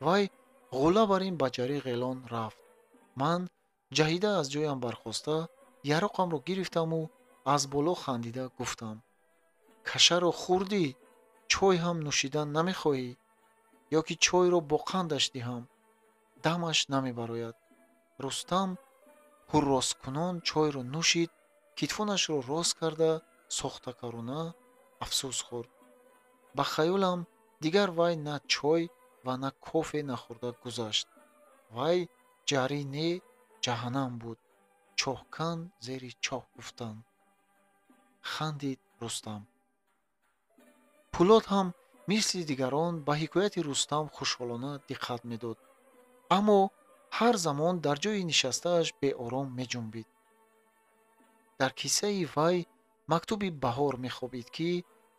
Вай ғулла бар ин ба ҷари ғелон рафт. Ман ҷаҳида аз ҷоям бархоста яроқамро гирифтаму аз боло хандида гуфтам: кашаро хӯрдӣ, чой ҳам нӯшидан намехоҳӣ? Ё ки чойро бо қандаш диҳам? Дамаш намебарояд. Рустам ҳурросткунон чойро нӯшид, китфонашро рост карда сохтакарона афсӯс хӯрд. Ба хаёлам дигар вай на чой ва на кофе нахӯрда гузашт. Вай ҷарӣ не, ҷаҳаннам буд. Чоҳкан зери чоҳ гуфтанд. Хандид Рустам. Пулод ҳам мисли дигарон ба ҳикояти Рустам хушҳолона диққат медод, аммо ҳар замон дар ҷои нишастааш беором меҷунбид. Дар киссаи вай мактуби Баҳор мехобид, ки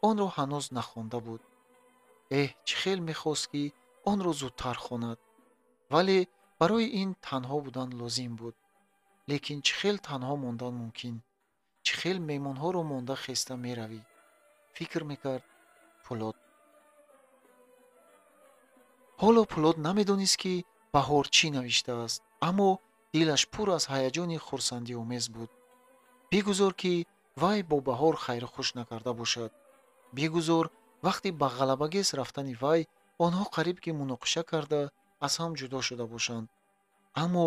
онро ҳанӯз нахонда буд. Эҳ, чӣ хел мехост, ки онро зудтар хонад, вале барои ин танҳо будан лозим буд. Лекин чӣ хел танҳо мондан мумкин? Чӣ хел меҳмонҳоро монда хеста меравӣ? Фикр мекард Пулод. Ҳоло Пулод намедонист, ки Баҳор чӣ навиштааст, аммо дилаш пур аз ҳаяҷони хурсандиомез буд. Бигузор, ки вай бо Баҳор хайру хуш накарда бошад. Бигузор вақти ба ғалабагез рафтани вай онҳо қариб ки муноқиша карда аз ҳам ҷудо шуда бошанд. Аммо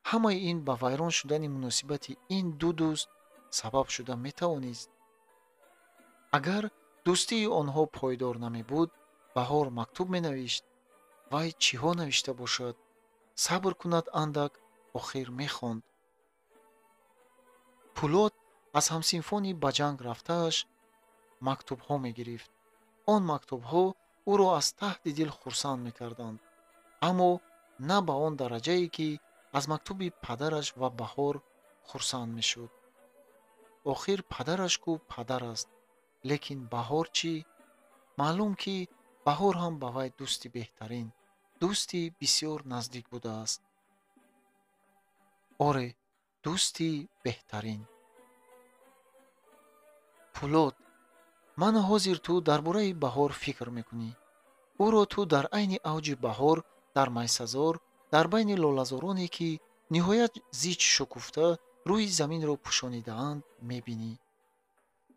ҳамаи ин ба вайрон шудани муносибати ин ду дӯст сабаб шуда метавонист. Агар дӯстии онҳо пойдор намебуд, Баҳор мактуб менавишт. Вай чиҳо навишта бошад? Сабр кунад андак, охир мехонд. Пулод аз ҳамсинфони ба ҷанг рафтааш мактубҳо мегирифт. Он мактубҳо ӯро аз таҳти дил хурсанд мекарданд, аммо на ба он дараҷае, ки аз мактуби падараш ва Баҳор хурсанд мешуд. Охир падараш ку падар аст, лекин Баҳор чӣ? Маълум, ки Баҳор ҳам ба вай дӯсти беҳтарин, дӯсти бисёр наздик будааст. Оре, дӯсти беҳтарин. Пулод, мана ҳозир ту дар бораи Баҳор фикр мекунӣ. Ӯро ту дар айни авҷи баҳор дар майсазор, дар байни лолазороне, ки ниҳоят зич шукуфта рӯи заминро пӯшонидаанд, мебинӣ.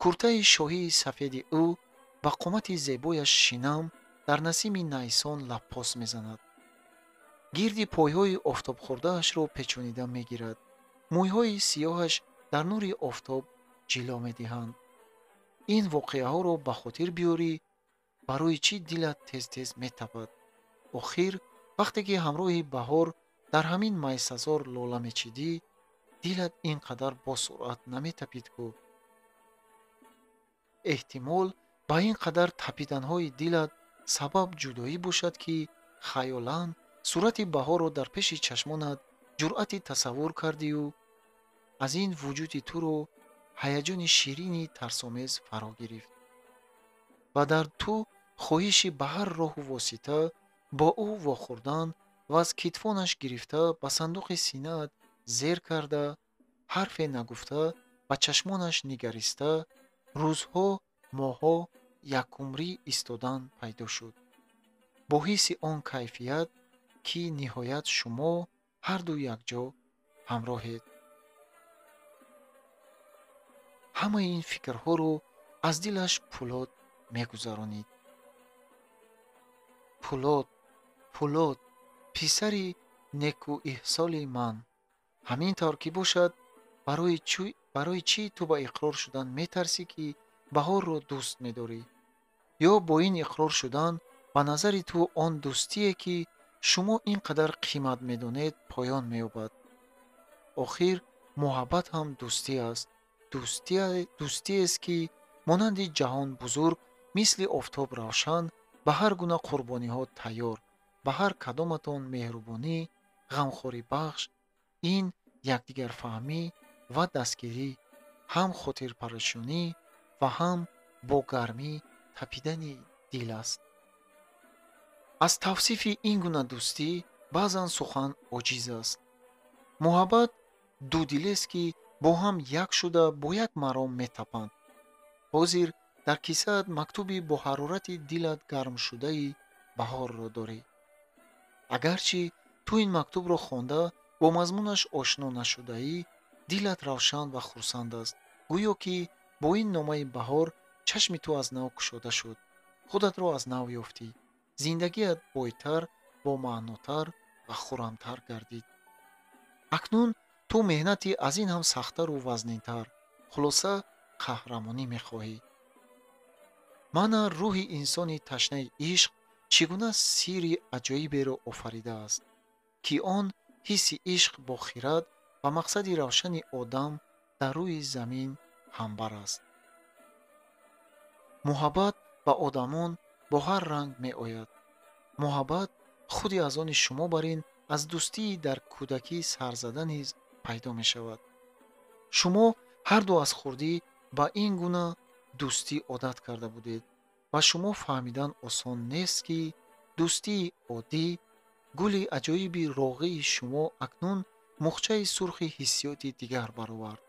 Куртаи шоҳии сафеди ӯ ба қомати зебояш шинам дар насими найсон лабпос мезанад. Гирди пойҳои офтобхӯрдаашро печонида мегирад. Мӯйҳои сиёҳаш дар нури офтоб ҷило медиҳанд. Ин воқеаҳоро ба хотир биёрӣ, барои чӣ дилат тез-тез метапад? Охир вақте ки ҳамроҳи Баҳор дар ҳамин майсазор лола мечидӣ, дилат ин қадар босуръат наметапид ку. Эҳтимол ба ин қадар тапиданҳои дилат сабаб ҷудоӣ бошад, ки хаёлан сурати Баҳорро дар пеши чашмонат ҷуръати тасаввур кардию аз ин вуҷуди туро ҳаяҷони ширини тарсомез фаро гирифт ва дар ту хоҳиши ба ҳар роҳу восита бо ӯ вохӯрдан ва аз китфонаш гирифта ба сандуқи синаат зер карда, ҳарфе нагуфта, ба чашмонаш нигариста, рӯзҳо, моҳҳо якумрӣ истодан пайдо шуд. Бо ҳисси он кайфият, ки ниҳоят шумо ҳарду якҷо ҳамроҳед. Ҳамаи ин фикрҳоро аз дилаш Пулод мегузаронид. Пулод, Пулод, писари некуиҳсоли ман. Ҳамин тавр ки бошад, барои чӣ ту ба иқрор шудан метарсӣ, ки баҳорро дӯст медорӣ. Ё бо ин иқрор шудан ба назари ту он дӯстие, ки шумо ин қадар қимат медонед, поён меёбад. Охир муҳаббат ҳам дӯстӣ аст. Дӯстиест, ки монанди ҷаҳон бузург, мисли офтоб равшан, ба ҳар гуна қурбониҳо тайёр, ба ҳар кадоматон меҳрубонӣ, ғамхорибахш, ин якдигарфаҳмӣ ва дастгирӣ, ҳам хотирпарешонӣ ва ҳам бо гармӣ тапидани дил аст. Аз тавсифи ин гуна дӯстӣ баъзан сухан оҷиз аст. Муҳаббат дудилест, ки бо ҳам як шуда бо як маром метапанд. Ҳозир дар кисаат мактуби бо ҳарорати дилат гармшудаи баҳорро дорӣ. Агарчи ту ин мактубро хонда бо мазмунаш ошно нашудаӣ, дилат равшан ва хурсанд аст, гӯё ки бо ин номаи баҳор чашми ту аз нав кушода шуд, худатро аз нав ёфтӣ, зиндагият бойтар, бомаънотар ва хуррамтар гардид. Акнун ту меҳнати аз ин ҳам сахттару вазнинтар, хулоса қаҳрамонӣ мехоҳӣ. Мана рӯҳи инсони ташнаи ишқ чӣ гуна сирри аҷоиберо офаридааст, ки он ҳисси ишқ бо хирад ва мақсади равшани одам дар рӯи замин ҳамбар аст. Муҳаббат ба одамон бо ҳар ранг меояд. Муҳаббат худи аз они шумо бар ин аз дӯстии дар кӯдакӣ сарзада низ пайдо мешавад. Шумо ҳарду аз хурдӣ ба ин гуна дӯстӣ одат карда будед ва шумо фаҳмидан осон нест, ки дӯстии оддӣ, гули аҷоиби роғии шумо акнун мухчаи сурхи ҳиссиёти дигар баровард.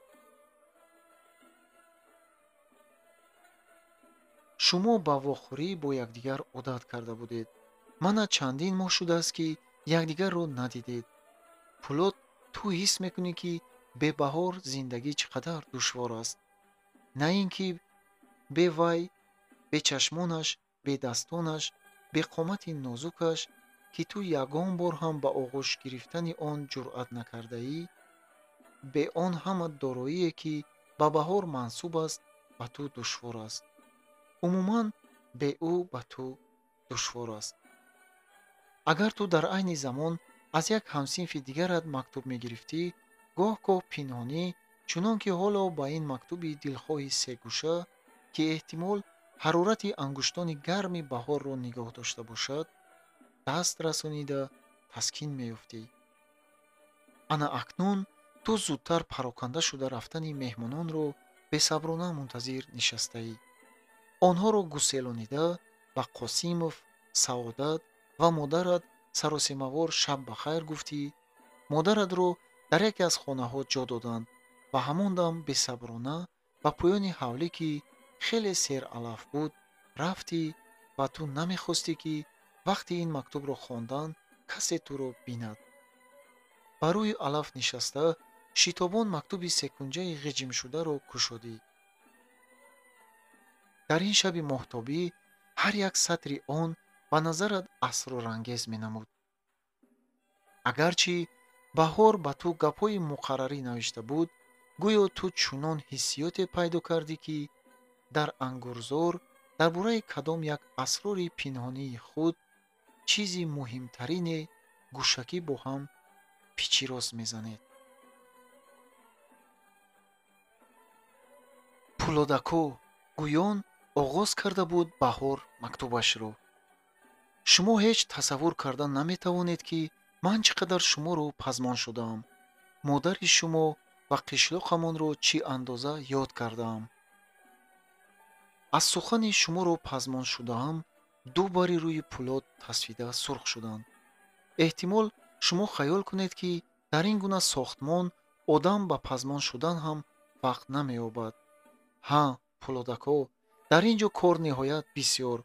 Шумо ба вохӯрӣ бо якдигар одат карда будед. Мана чандин моҳ шудааст, ки якдигарро надидед. Пулод, ту ҳис мекунӣ, ки бебаҳор зиндагӣ чӣ қадар душвор аст. На ин ки бе вай, бе чашмонаш, бе дастонаш, бе қомати нозукаш, ки ту ягон бор ҳам ба оғӯш гирифтани он ҷуръат накардаӣ, бе он ҳама дороие, ки ба баҳор мансуб аст, ба ту душвор аст. Умуман бе ӯ ба ту душвор аст. Агар ту дар айни замон аз як ҳамсинфи дигарат мактуб мегирифтӣ, гоҳ-гоҳ пинҳонӣ, чунон ки ҳоло ба ин мактуби дилхоҳи сегӯша, ки эҳтимол ҳарорати ангуштони гарми баҳорро нигоҳ дошта бошад, даст расонида таскин меёфтӣ. Ана акнун ту зудтар пароканда шуда рафтани меҳмононро бесаброна мунтазир нишастаӣ. Онҳоро гуселонида ба Қосимов, Саодат ва модарат саросемавор шаб ба хайр гуфтӣ. Модаратро дар яке аз хонаҳо ҷо доданд ва ҳамон дам бесаброна ба поёни ҳавлӣ, ки хеле сералаф буд, рафтӣ ва ту намехостӣ, ки вақти ин мактубро хондан касе туро бинад. Ба рӯи алаф нишаста шитобон мактуби секунҷаи ғиҷимшударо кушодӣ. Дар ин шаби моҳтобӣ ҳар як сатри он ба назарат асрорангез менамуд. Агарчи баҳор ба ту гапҳои муқаррарӣ навишта буд, гӯё ту чунон ҳиссиёте пайдо кардӣ, ки дар ангурзор дар бораи кадом як асрори пинҳонии худ чизи муҳимтарине гӯшакӣ бо ҳам пичирос мезанед. Пулодако гӯён оғоз карда буд баҳор мактубашро. Шумо ҳеҷ тасаввур карда наметавонед, ки ман чӣ қадар шуморо пазмон шудаам. Модари шумо ва қишлоқамонро чӣ андоза ёд кардаам. Аз сухани шуморо пазмон шудаам, ду бари рӯи Пулод тасфида сурх шуданд. Эҳтимол шумо хаёл кунед, ки дар ин гуна сохтмон одам ба пазмон шудан ҳам вақт намеёбад. Ҳа, Пулодако, дар ин ҷо кор ниҳоят бисёр.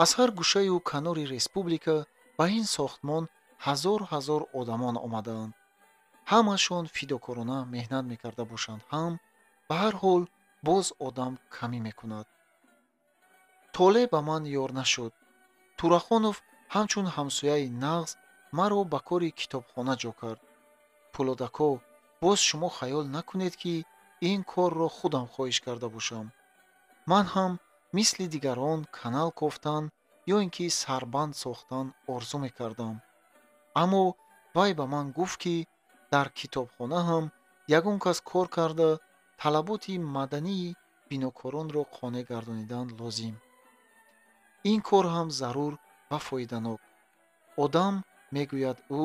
Аз ҳар гӯшаю канори республика ба ин сохтмон ҳазор ҳазор одамон омадаанд. Ҳамашон фидокорона меҳнат мекарда бошанд ҳам, ба ҳар ҳол боз одам камӣ мекунад. Толе ба ман ёр нашуд. Турахонов ҳамчун ҳамсояи нағз маро ба кори китобхона ҷо кард. Пулодако, боз шумо хаёл накунед, ки ин корро худам хоҳиш карда бошам. Ман ҳам мисли дигарон канал кофтан ё ин ки сарбанд сохтан орзу мекардам. Аммо вай ба ман гуфт, ки дар китобхона ҳам ягон кас кор карда талаботи мадании бинокоронро қонеъ гардонидан лозим. Ин кор ҳам зарур ва фоиданок. Одам, мегӯяд ӯ,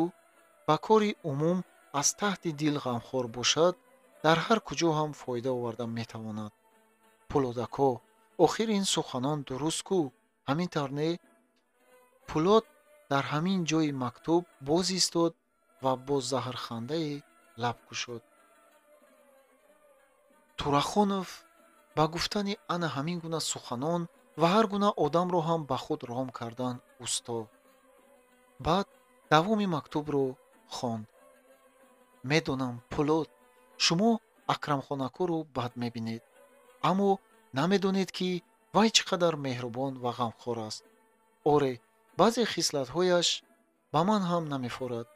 ба кори умум аз таҳти дил ғамхор бошад, дар ҳар куҷо ҳам фоида оварда метавонад. Пулодако, охир ин суханон дуруст ку, ҳамин тавр не? Пулод дар ҳамин ҷои мактуб боз истод ва бо заҳрхандае лаб кушод. Турахонов ба гуфтани ана ҳамин гуна суханон ва ҳар гуна одамро ҳам ба худ ром кардан усто. Баъд давоми мактубро хонд. Медонам, Пулод, шумо Акрамхонакоро бад мебинед, аммо намедонед, ки вай чӣ қадар меҳрубон ва ғамхор аст. Оре, баъзе хислатҳояш ба ман ҳам намефорад.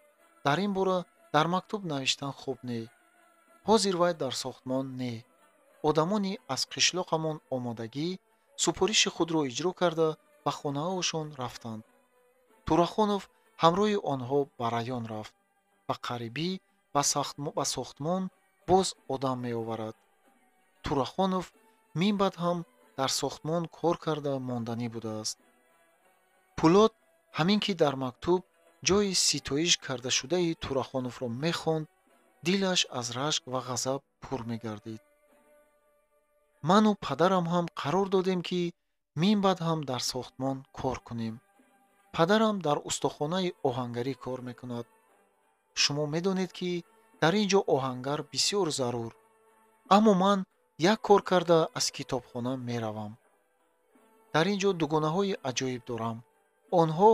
Дар ин бора дар мактуб навиштан хуб не. Ҳозир вай дар сохтмон не. Одамони аз қишлоқамон омодагӣ супориши худро иҷро карда ба хонаҳошон рафтанд. Турахонов ҳамроҳи онҳо ба район рафт. Ба қарибӣ ба сохтмон боз одам меоварад. Турахонов минбаъд ҳам дар сохтмон кор карда монданӣ будааст. Пулод ҳамин ки дар мактуб ҷои ситоиш кардашудаи Турахоновро мехонд, дилаш аз рашк ва ғазаб пур мегардид. Ману падарам ҳам қарор додем, ки минбаъд ҳам дар сохтмон кор кунем. Падарам дар устохонаи оҳангарӣ кор мекунад. Шумо медонед, ки дар ин ҷо оҳангар бисёр зарур. Аммо ман як кор карда аз китобхона меравам. Дар ин ҷо дугонаҳои аҷоиб дорам. Онҳо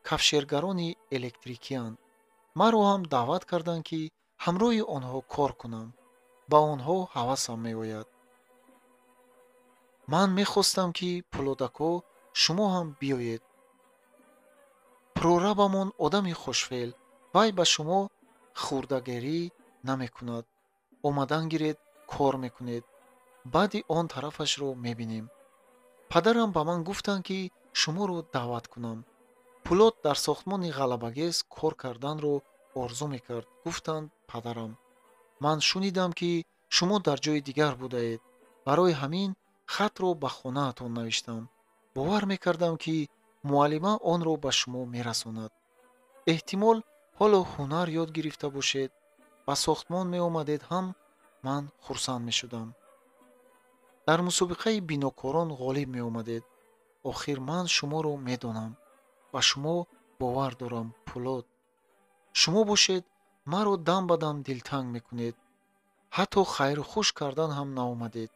кафшергарони электрикиянд. Маро ҳам даъват карданд, ки ҳамроҳи онҳо кор кунам. Ба онҳо ҳавасам меояд. Ман мехостам, ки Пулодако шумо ҳам биёед. Прорабамон одами хушфеъл, вай ба шумо хурдагерӣ намекунад. Омадан гиред, кор мекунед. Баъди он тарафашро мебинем. Падарам ба ман гуфтанд, ки шуморо даъват кунам. Пулод дар сохтмони ғалабагез кор карданро орзу мекард, гуфтанд падарам. Ман шунидам, ки шумо дар ҷои дигар будаед. Барои ҳамин хатро ба хонаатон навиштам. Бовар мекардам, ки муаллима онро ба шумо мерасонад. Эҳтимол ҳоло ҳунар ёд гирифта бошед. Ба сохтмон меомадед ҳам ман хурсанд мешудам. Дар мусобиқаи бинокорон ғолиб меомадед. Охир ман шуморо медонам. Ба шумо бовар дорам, Пулод. Шумо бошед, маро дам ба дам дилтанг мекунед. Ҳатто хайру хуш кардан ҳам наомадед.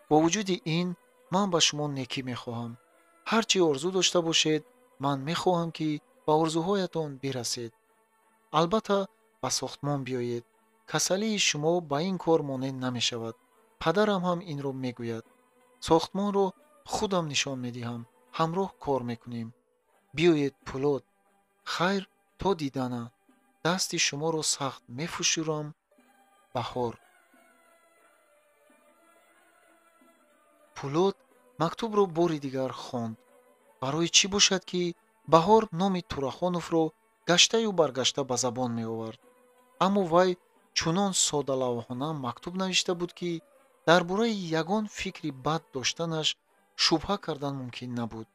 Бо вуҷуди ин ман ба шумо некӣ мехоҳам. Ҳар чӣ орзу дошта бошед, ман мехоҳам, ки ба орзуҳоятон бирасед. Албатта ба сохтмон биёед. Касалии шумо ба ин кор монеъ намешавад. Падарам ҳам инро мегӯяд. Сохтмонро худам нишон медиҳам. Ҳамроҳ кор мекунем. Биёед, Пулод. Хайр то дидана. Дасти шуморо сахт мефушурам. Баҳор. Пулод мактубро бори дигар хонд. Барои чӣ бошад, ки Баҳор номи Турахоновро гаштаю баргашта ба забон меовард. Аммо вай чунон содалавҳона мактуб навишта буд, ки дар бораи ягон фикри бад доштанаш шубҳа кардан мумкин набуд.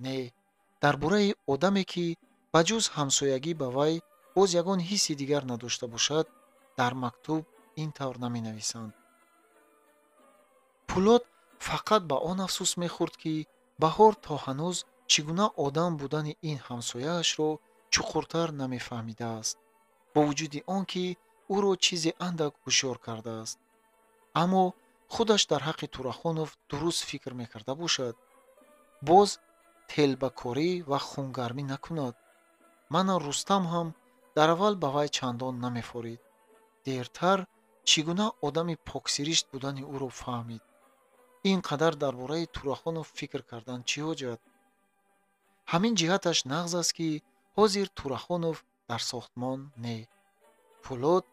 Не, дар бораи одаме, ки ба ҷуз ҳамсоягӣ ба вай боз ягон ҳисси дигар надошта бошад, дар мактуб ин тавр наменависанд. Пулод фақат ба он афсӯс мехӯрд, ки Баҳор то ҳанӯз чӣ гуна одам будани ин ҳамсояашро чуқуртар намефаҳмидааст, бо вуҷуди он ки ӯро чизе андак ҳушёр кардааст. Аммо худаш дар ҳаққи Турахонов дуруст фикр мекарда бошад, боз телбакорӣ ва хунгармӣ накунад. Мана Рустам ҳам дар аввал ба вай чандон намефорид. Дертар чӣ гуна одами поксиришт будани ӯро фаҳмид. Ин қадар дар бораи Турахонов фикр кардан чӣ ҳоҷат? Ҳамин ҷиҳаташ нағз аст, ки ҳозир Турахонов дар сохтмон не. Пулод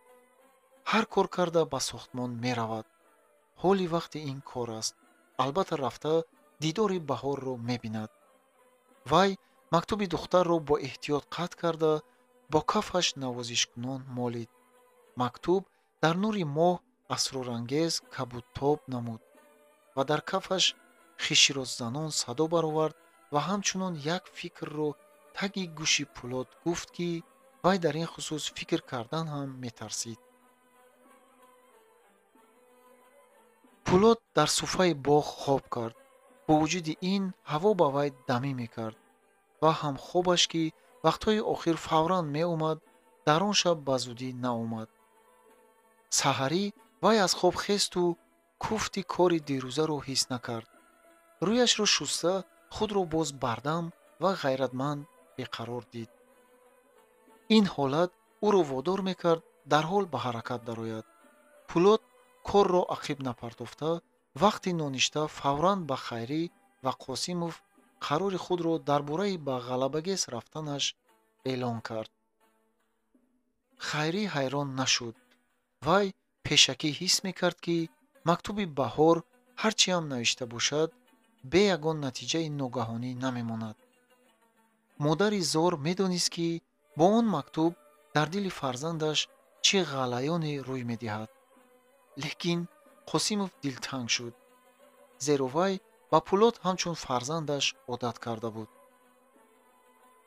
ҳар кор карда ба сохтмон меравад. Ҳоли вақти ин кор аст. Албатта рафта дидори Баҳорро мебинад. Вай мактуби духтарро бо эҳтиёт қатъ карда, бо кафаш навозишкунон молид. Мактуб дар нури моҳ асрорангез кабудтоб намуд ва дар кафаш хишироззанон садо баровард ва ҳамчунон як фикрро таги гӯши Пулод гуфт, ки вай дар ин хусус фикр кардан ҳам метарсид. Пулод дар суфаи боғ хоб кард. Бо вуҷуди ин ҳаво ба вай дамӣ мекард ва ҳамхобаш, ки вақтҳои охир фавран меомад, дар он шаб ба зудӣ наомад. Саҳарӣ вай аз хоб хесту куфти кори дирӯзаро ҳис накард. Рӯяшро шуста худро боз бардам ва ғайратманд беқарор дид. Ин ҳолат ӯро водор мекард дарҳол ба ҳаракат дарояд. Пулод корро ақиб напартофта, вақти ноништа фавран ба Хайрӣ ва Қосимов қарори худро дар бораи ба Ғалабагез рафтанаш эълон кард. Хайрӣ ҳайрон нашуд. Вай пешакӣ ҳис мекард, ки мактуби Баҳор ҳар чиам навишта бошад, бе ягон натиҷаи ногаҳонӣ намемонад. Модари зор медонист, ки бо он мактуб дар дили фарзандаш чӣ ғалаёне рӯй медиҳад. Лекин Қосимов дилтанг шуд, зеро вай ба Пулод ҳамчун фарзандаш одат карда буд.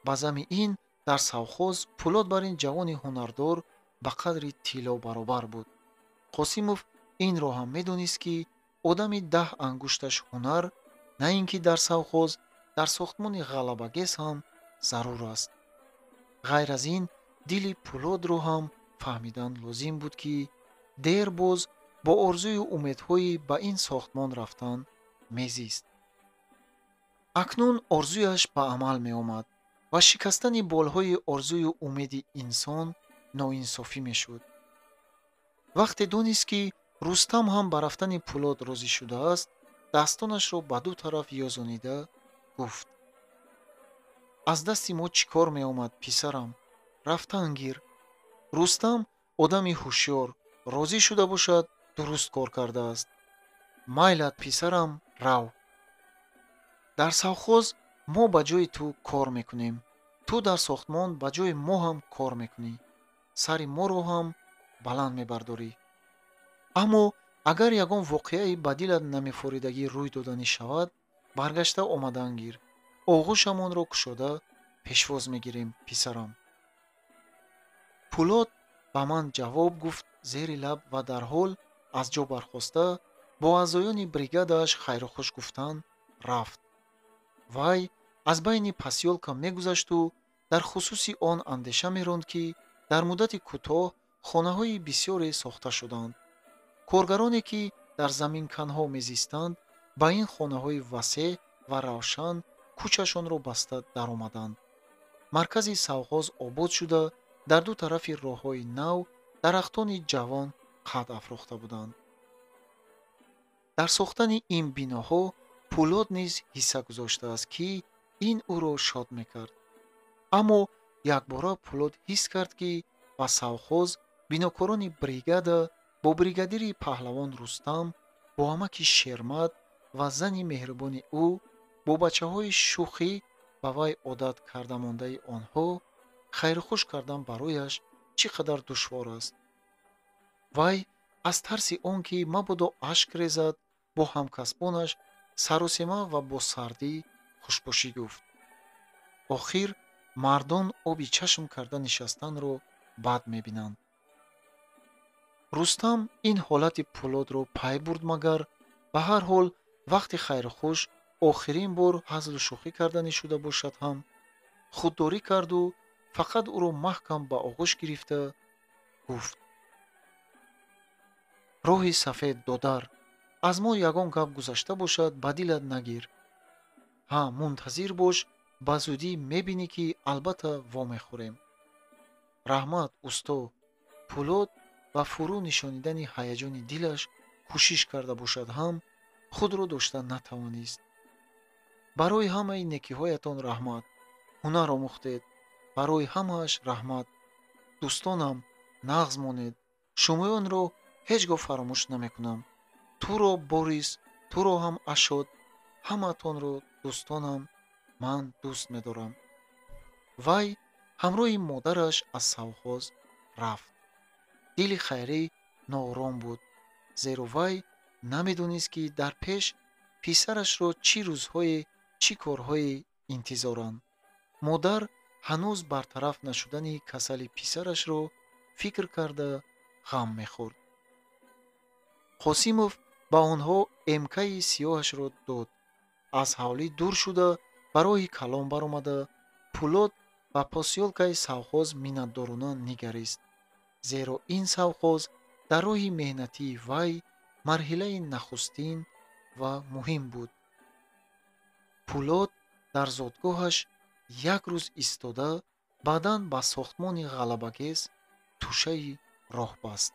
Ба зами ин дар совхоз Пулод бар ин ҷавони ҳунардор ба қадри тилло баробар буд. Қосимов инро ҳам медонист, ки одами 10 ангушташ ҳунар на ин ки дар совхоз, дар сохтмони Ғалабагез ҳам зарур аст. Ғайр аз ин дили Пулодро ҳам фаҳмидан лозим буд, ки дер боз бо орзую умедҳои ба ин сохтмон рафтан мезист. Акнун орзуяш ба амал меомад ва шикастани болҳои орзую умеди инсон ноинсофӣ мешуд. Вақте донист, ки Рустам ҳам ба рафтани Пулод розӣ шудааст, дастонашро ба ду тараф ёзонида гуфт: аз дасти мо чӣ кор меомад, писарам? Рафтан гир. Рустам одами ҳушёр, розӣ шуда бошад, дуруст кор кардааст. Майлат, писарам, рав. Дар совхоз мо ба ҷои ту кор мекунем. Ту дар сохтмон ба ҷои мо ҳам кор мекунӣ. Сари моро ҳам баланд мебардорӣ. Аммо агар ягон воқеаи ба дилат намефоридагӣ рӯй доданӣ шавад, баргашта омадан гир. Оғӯшамонро кушода пешвоз мегирем, писарам. Пулод ба ман ҷавоб гуфт зери лаб ва дарҳол аз ҷо бархоста бо аъзоёни бригадааш хайрухуш гуфтан рафт. Вай аз байни посёлка мегузашту дар хусуси он андеша меронд, ки дар муддати кӯтоҳ хонаҳои бисёре сохта шуданд. Коргароне, ки дар заминканҳо мезистанд, ба ин хонаҳои васеъ ва равшан кӯчашонро баста даромаданд. Маркази совхоз обод шуда, дар ду тарафи роҳҳои нав дарахтони ҷавон қад афрохта буданд. Дар сохтани ин биноҳо Пулод низ ҳисса гузоштааст, ки ин ӯро шод мекард. Аммо якбора Пулод ҳис кард, ки ба совхоз бинокорони бригада бо бригадири паҳлавон Рустам, бо амаки Шермат ва зани меҳрубони ӯ, бо бачаҳои шӯхӣ ба вай одат карда мондаи онҳо хайрухуш кардан барояш чӣ қадар душвор аст. Вай аз тарси он ки мабодо ашк резад, бо ҳамкасбонаш саросема ва бо сардӣ хушпӯшӣ гуфт. Охир мардон оби чашм карда нишастанро бад мебинанд. Рустам ин ҳолати Пулодро пай бурд, магар ба ҳар ҳол вақти хайрухуш охирин бор ҳазлу шӯхӣ карданӣ шуда бошад ҳам худдорӣ карду фақат ӯро маҳкам ба оғӯш гирифта гуфт: роҳи сафед, додар, аз мо ягон гап гузашта бошад, ба дилат нагир. Ҳа, мунтазир бош, ба зудӣ мебинӣ, ки албатта вомехӯрем. Раҳмат, усто. Пулод ба фурӯ нишонидани ҳаяҷони дилаш кӯшиш карда бошад ҳам худро дошта натавонист. Барои ҳамаи некиҳоятон раҳмат. Ҳунар омӯхтед. Барои ҳамааш раҳмат. Дӯстонам, нағз монед. Шумоёнро ҳеҷ гоҳ фаромӯш намекунам. Туро, Борис, Туро ҳам, Ашот, ҳамаатонро, дӯстонам, ман дӯст медорам. Вай ҳамроҳи модараш аз совхоз рафт. Дили Хайрӣ ноором буд, зеро вай намедонист, ки дар пеш писарашро чӣ рӯзҳое, чӣ корҳое интизоранд. Модар ҳанӯз бартараф нашудани касали писарашро фикр карда ғам мехӯрд. Қосимов ба онҳо эмкаи сиёҳашро дод. Аз ҳавлӣ дур шуда, ба роҳи калон баромада, Пӯлод ба посёлкаи совхоз миннатдорона нигарист, зеро ин совхоз дар роҳи меҳнатии вай марҳилаи нахустин ва муҳим буд. Пӯлод дар зодгоҳаш як рӯз истода, баъдан ба сохтмони Ғалабагез тӯшаи роҳ баст.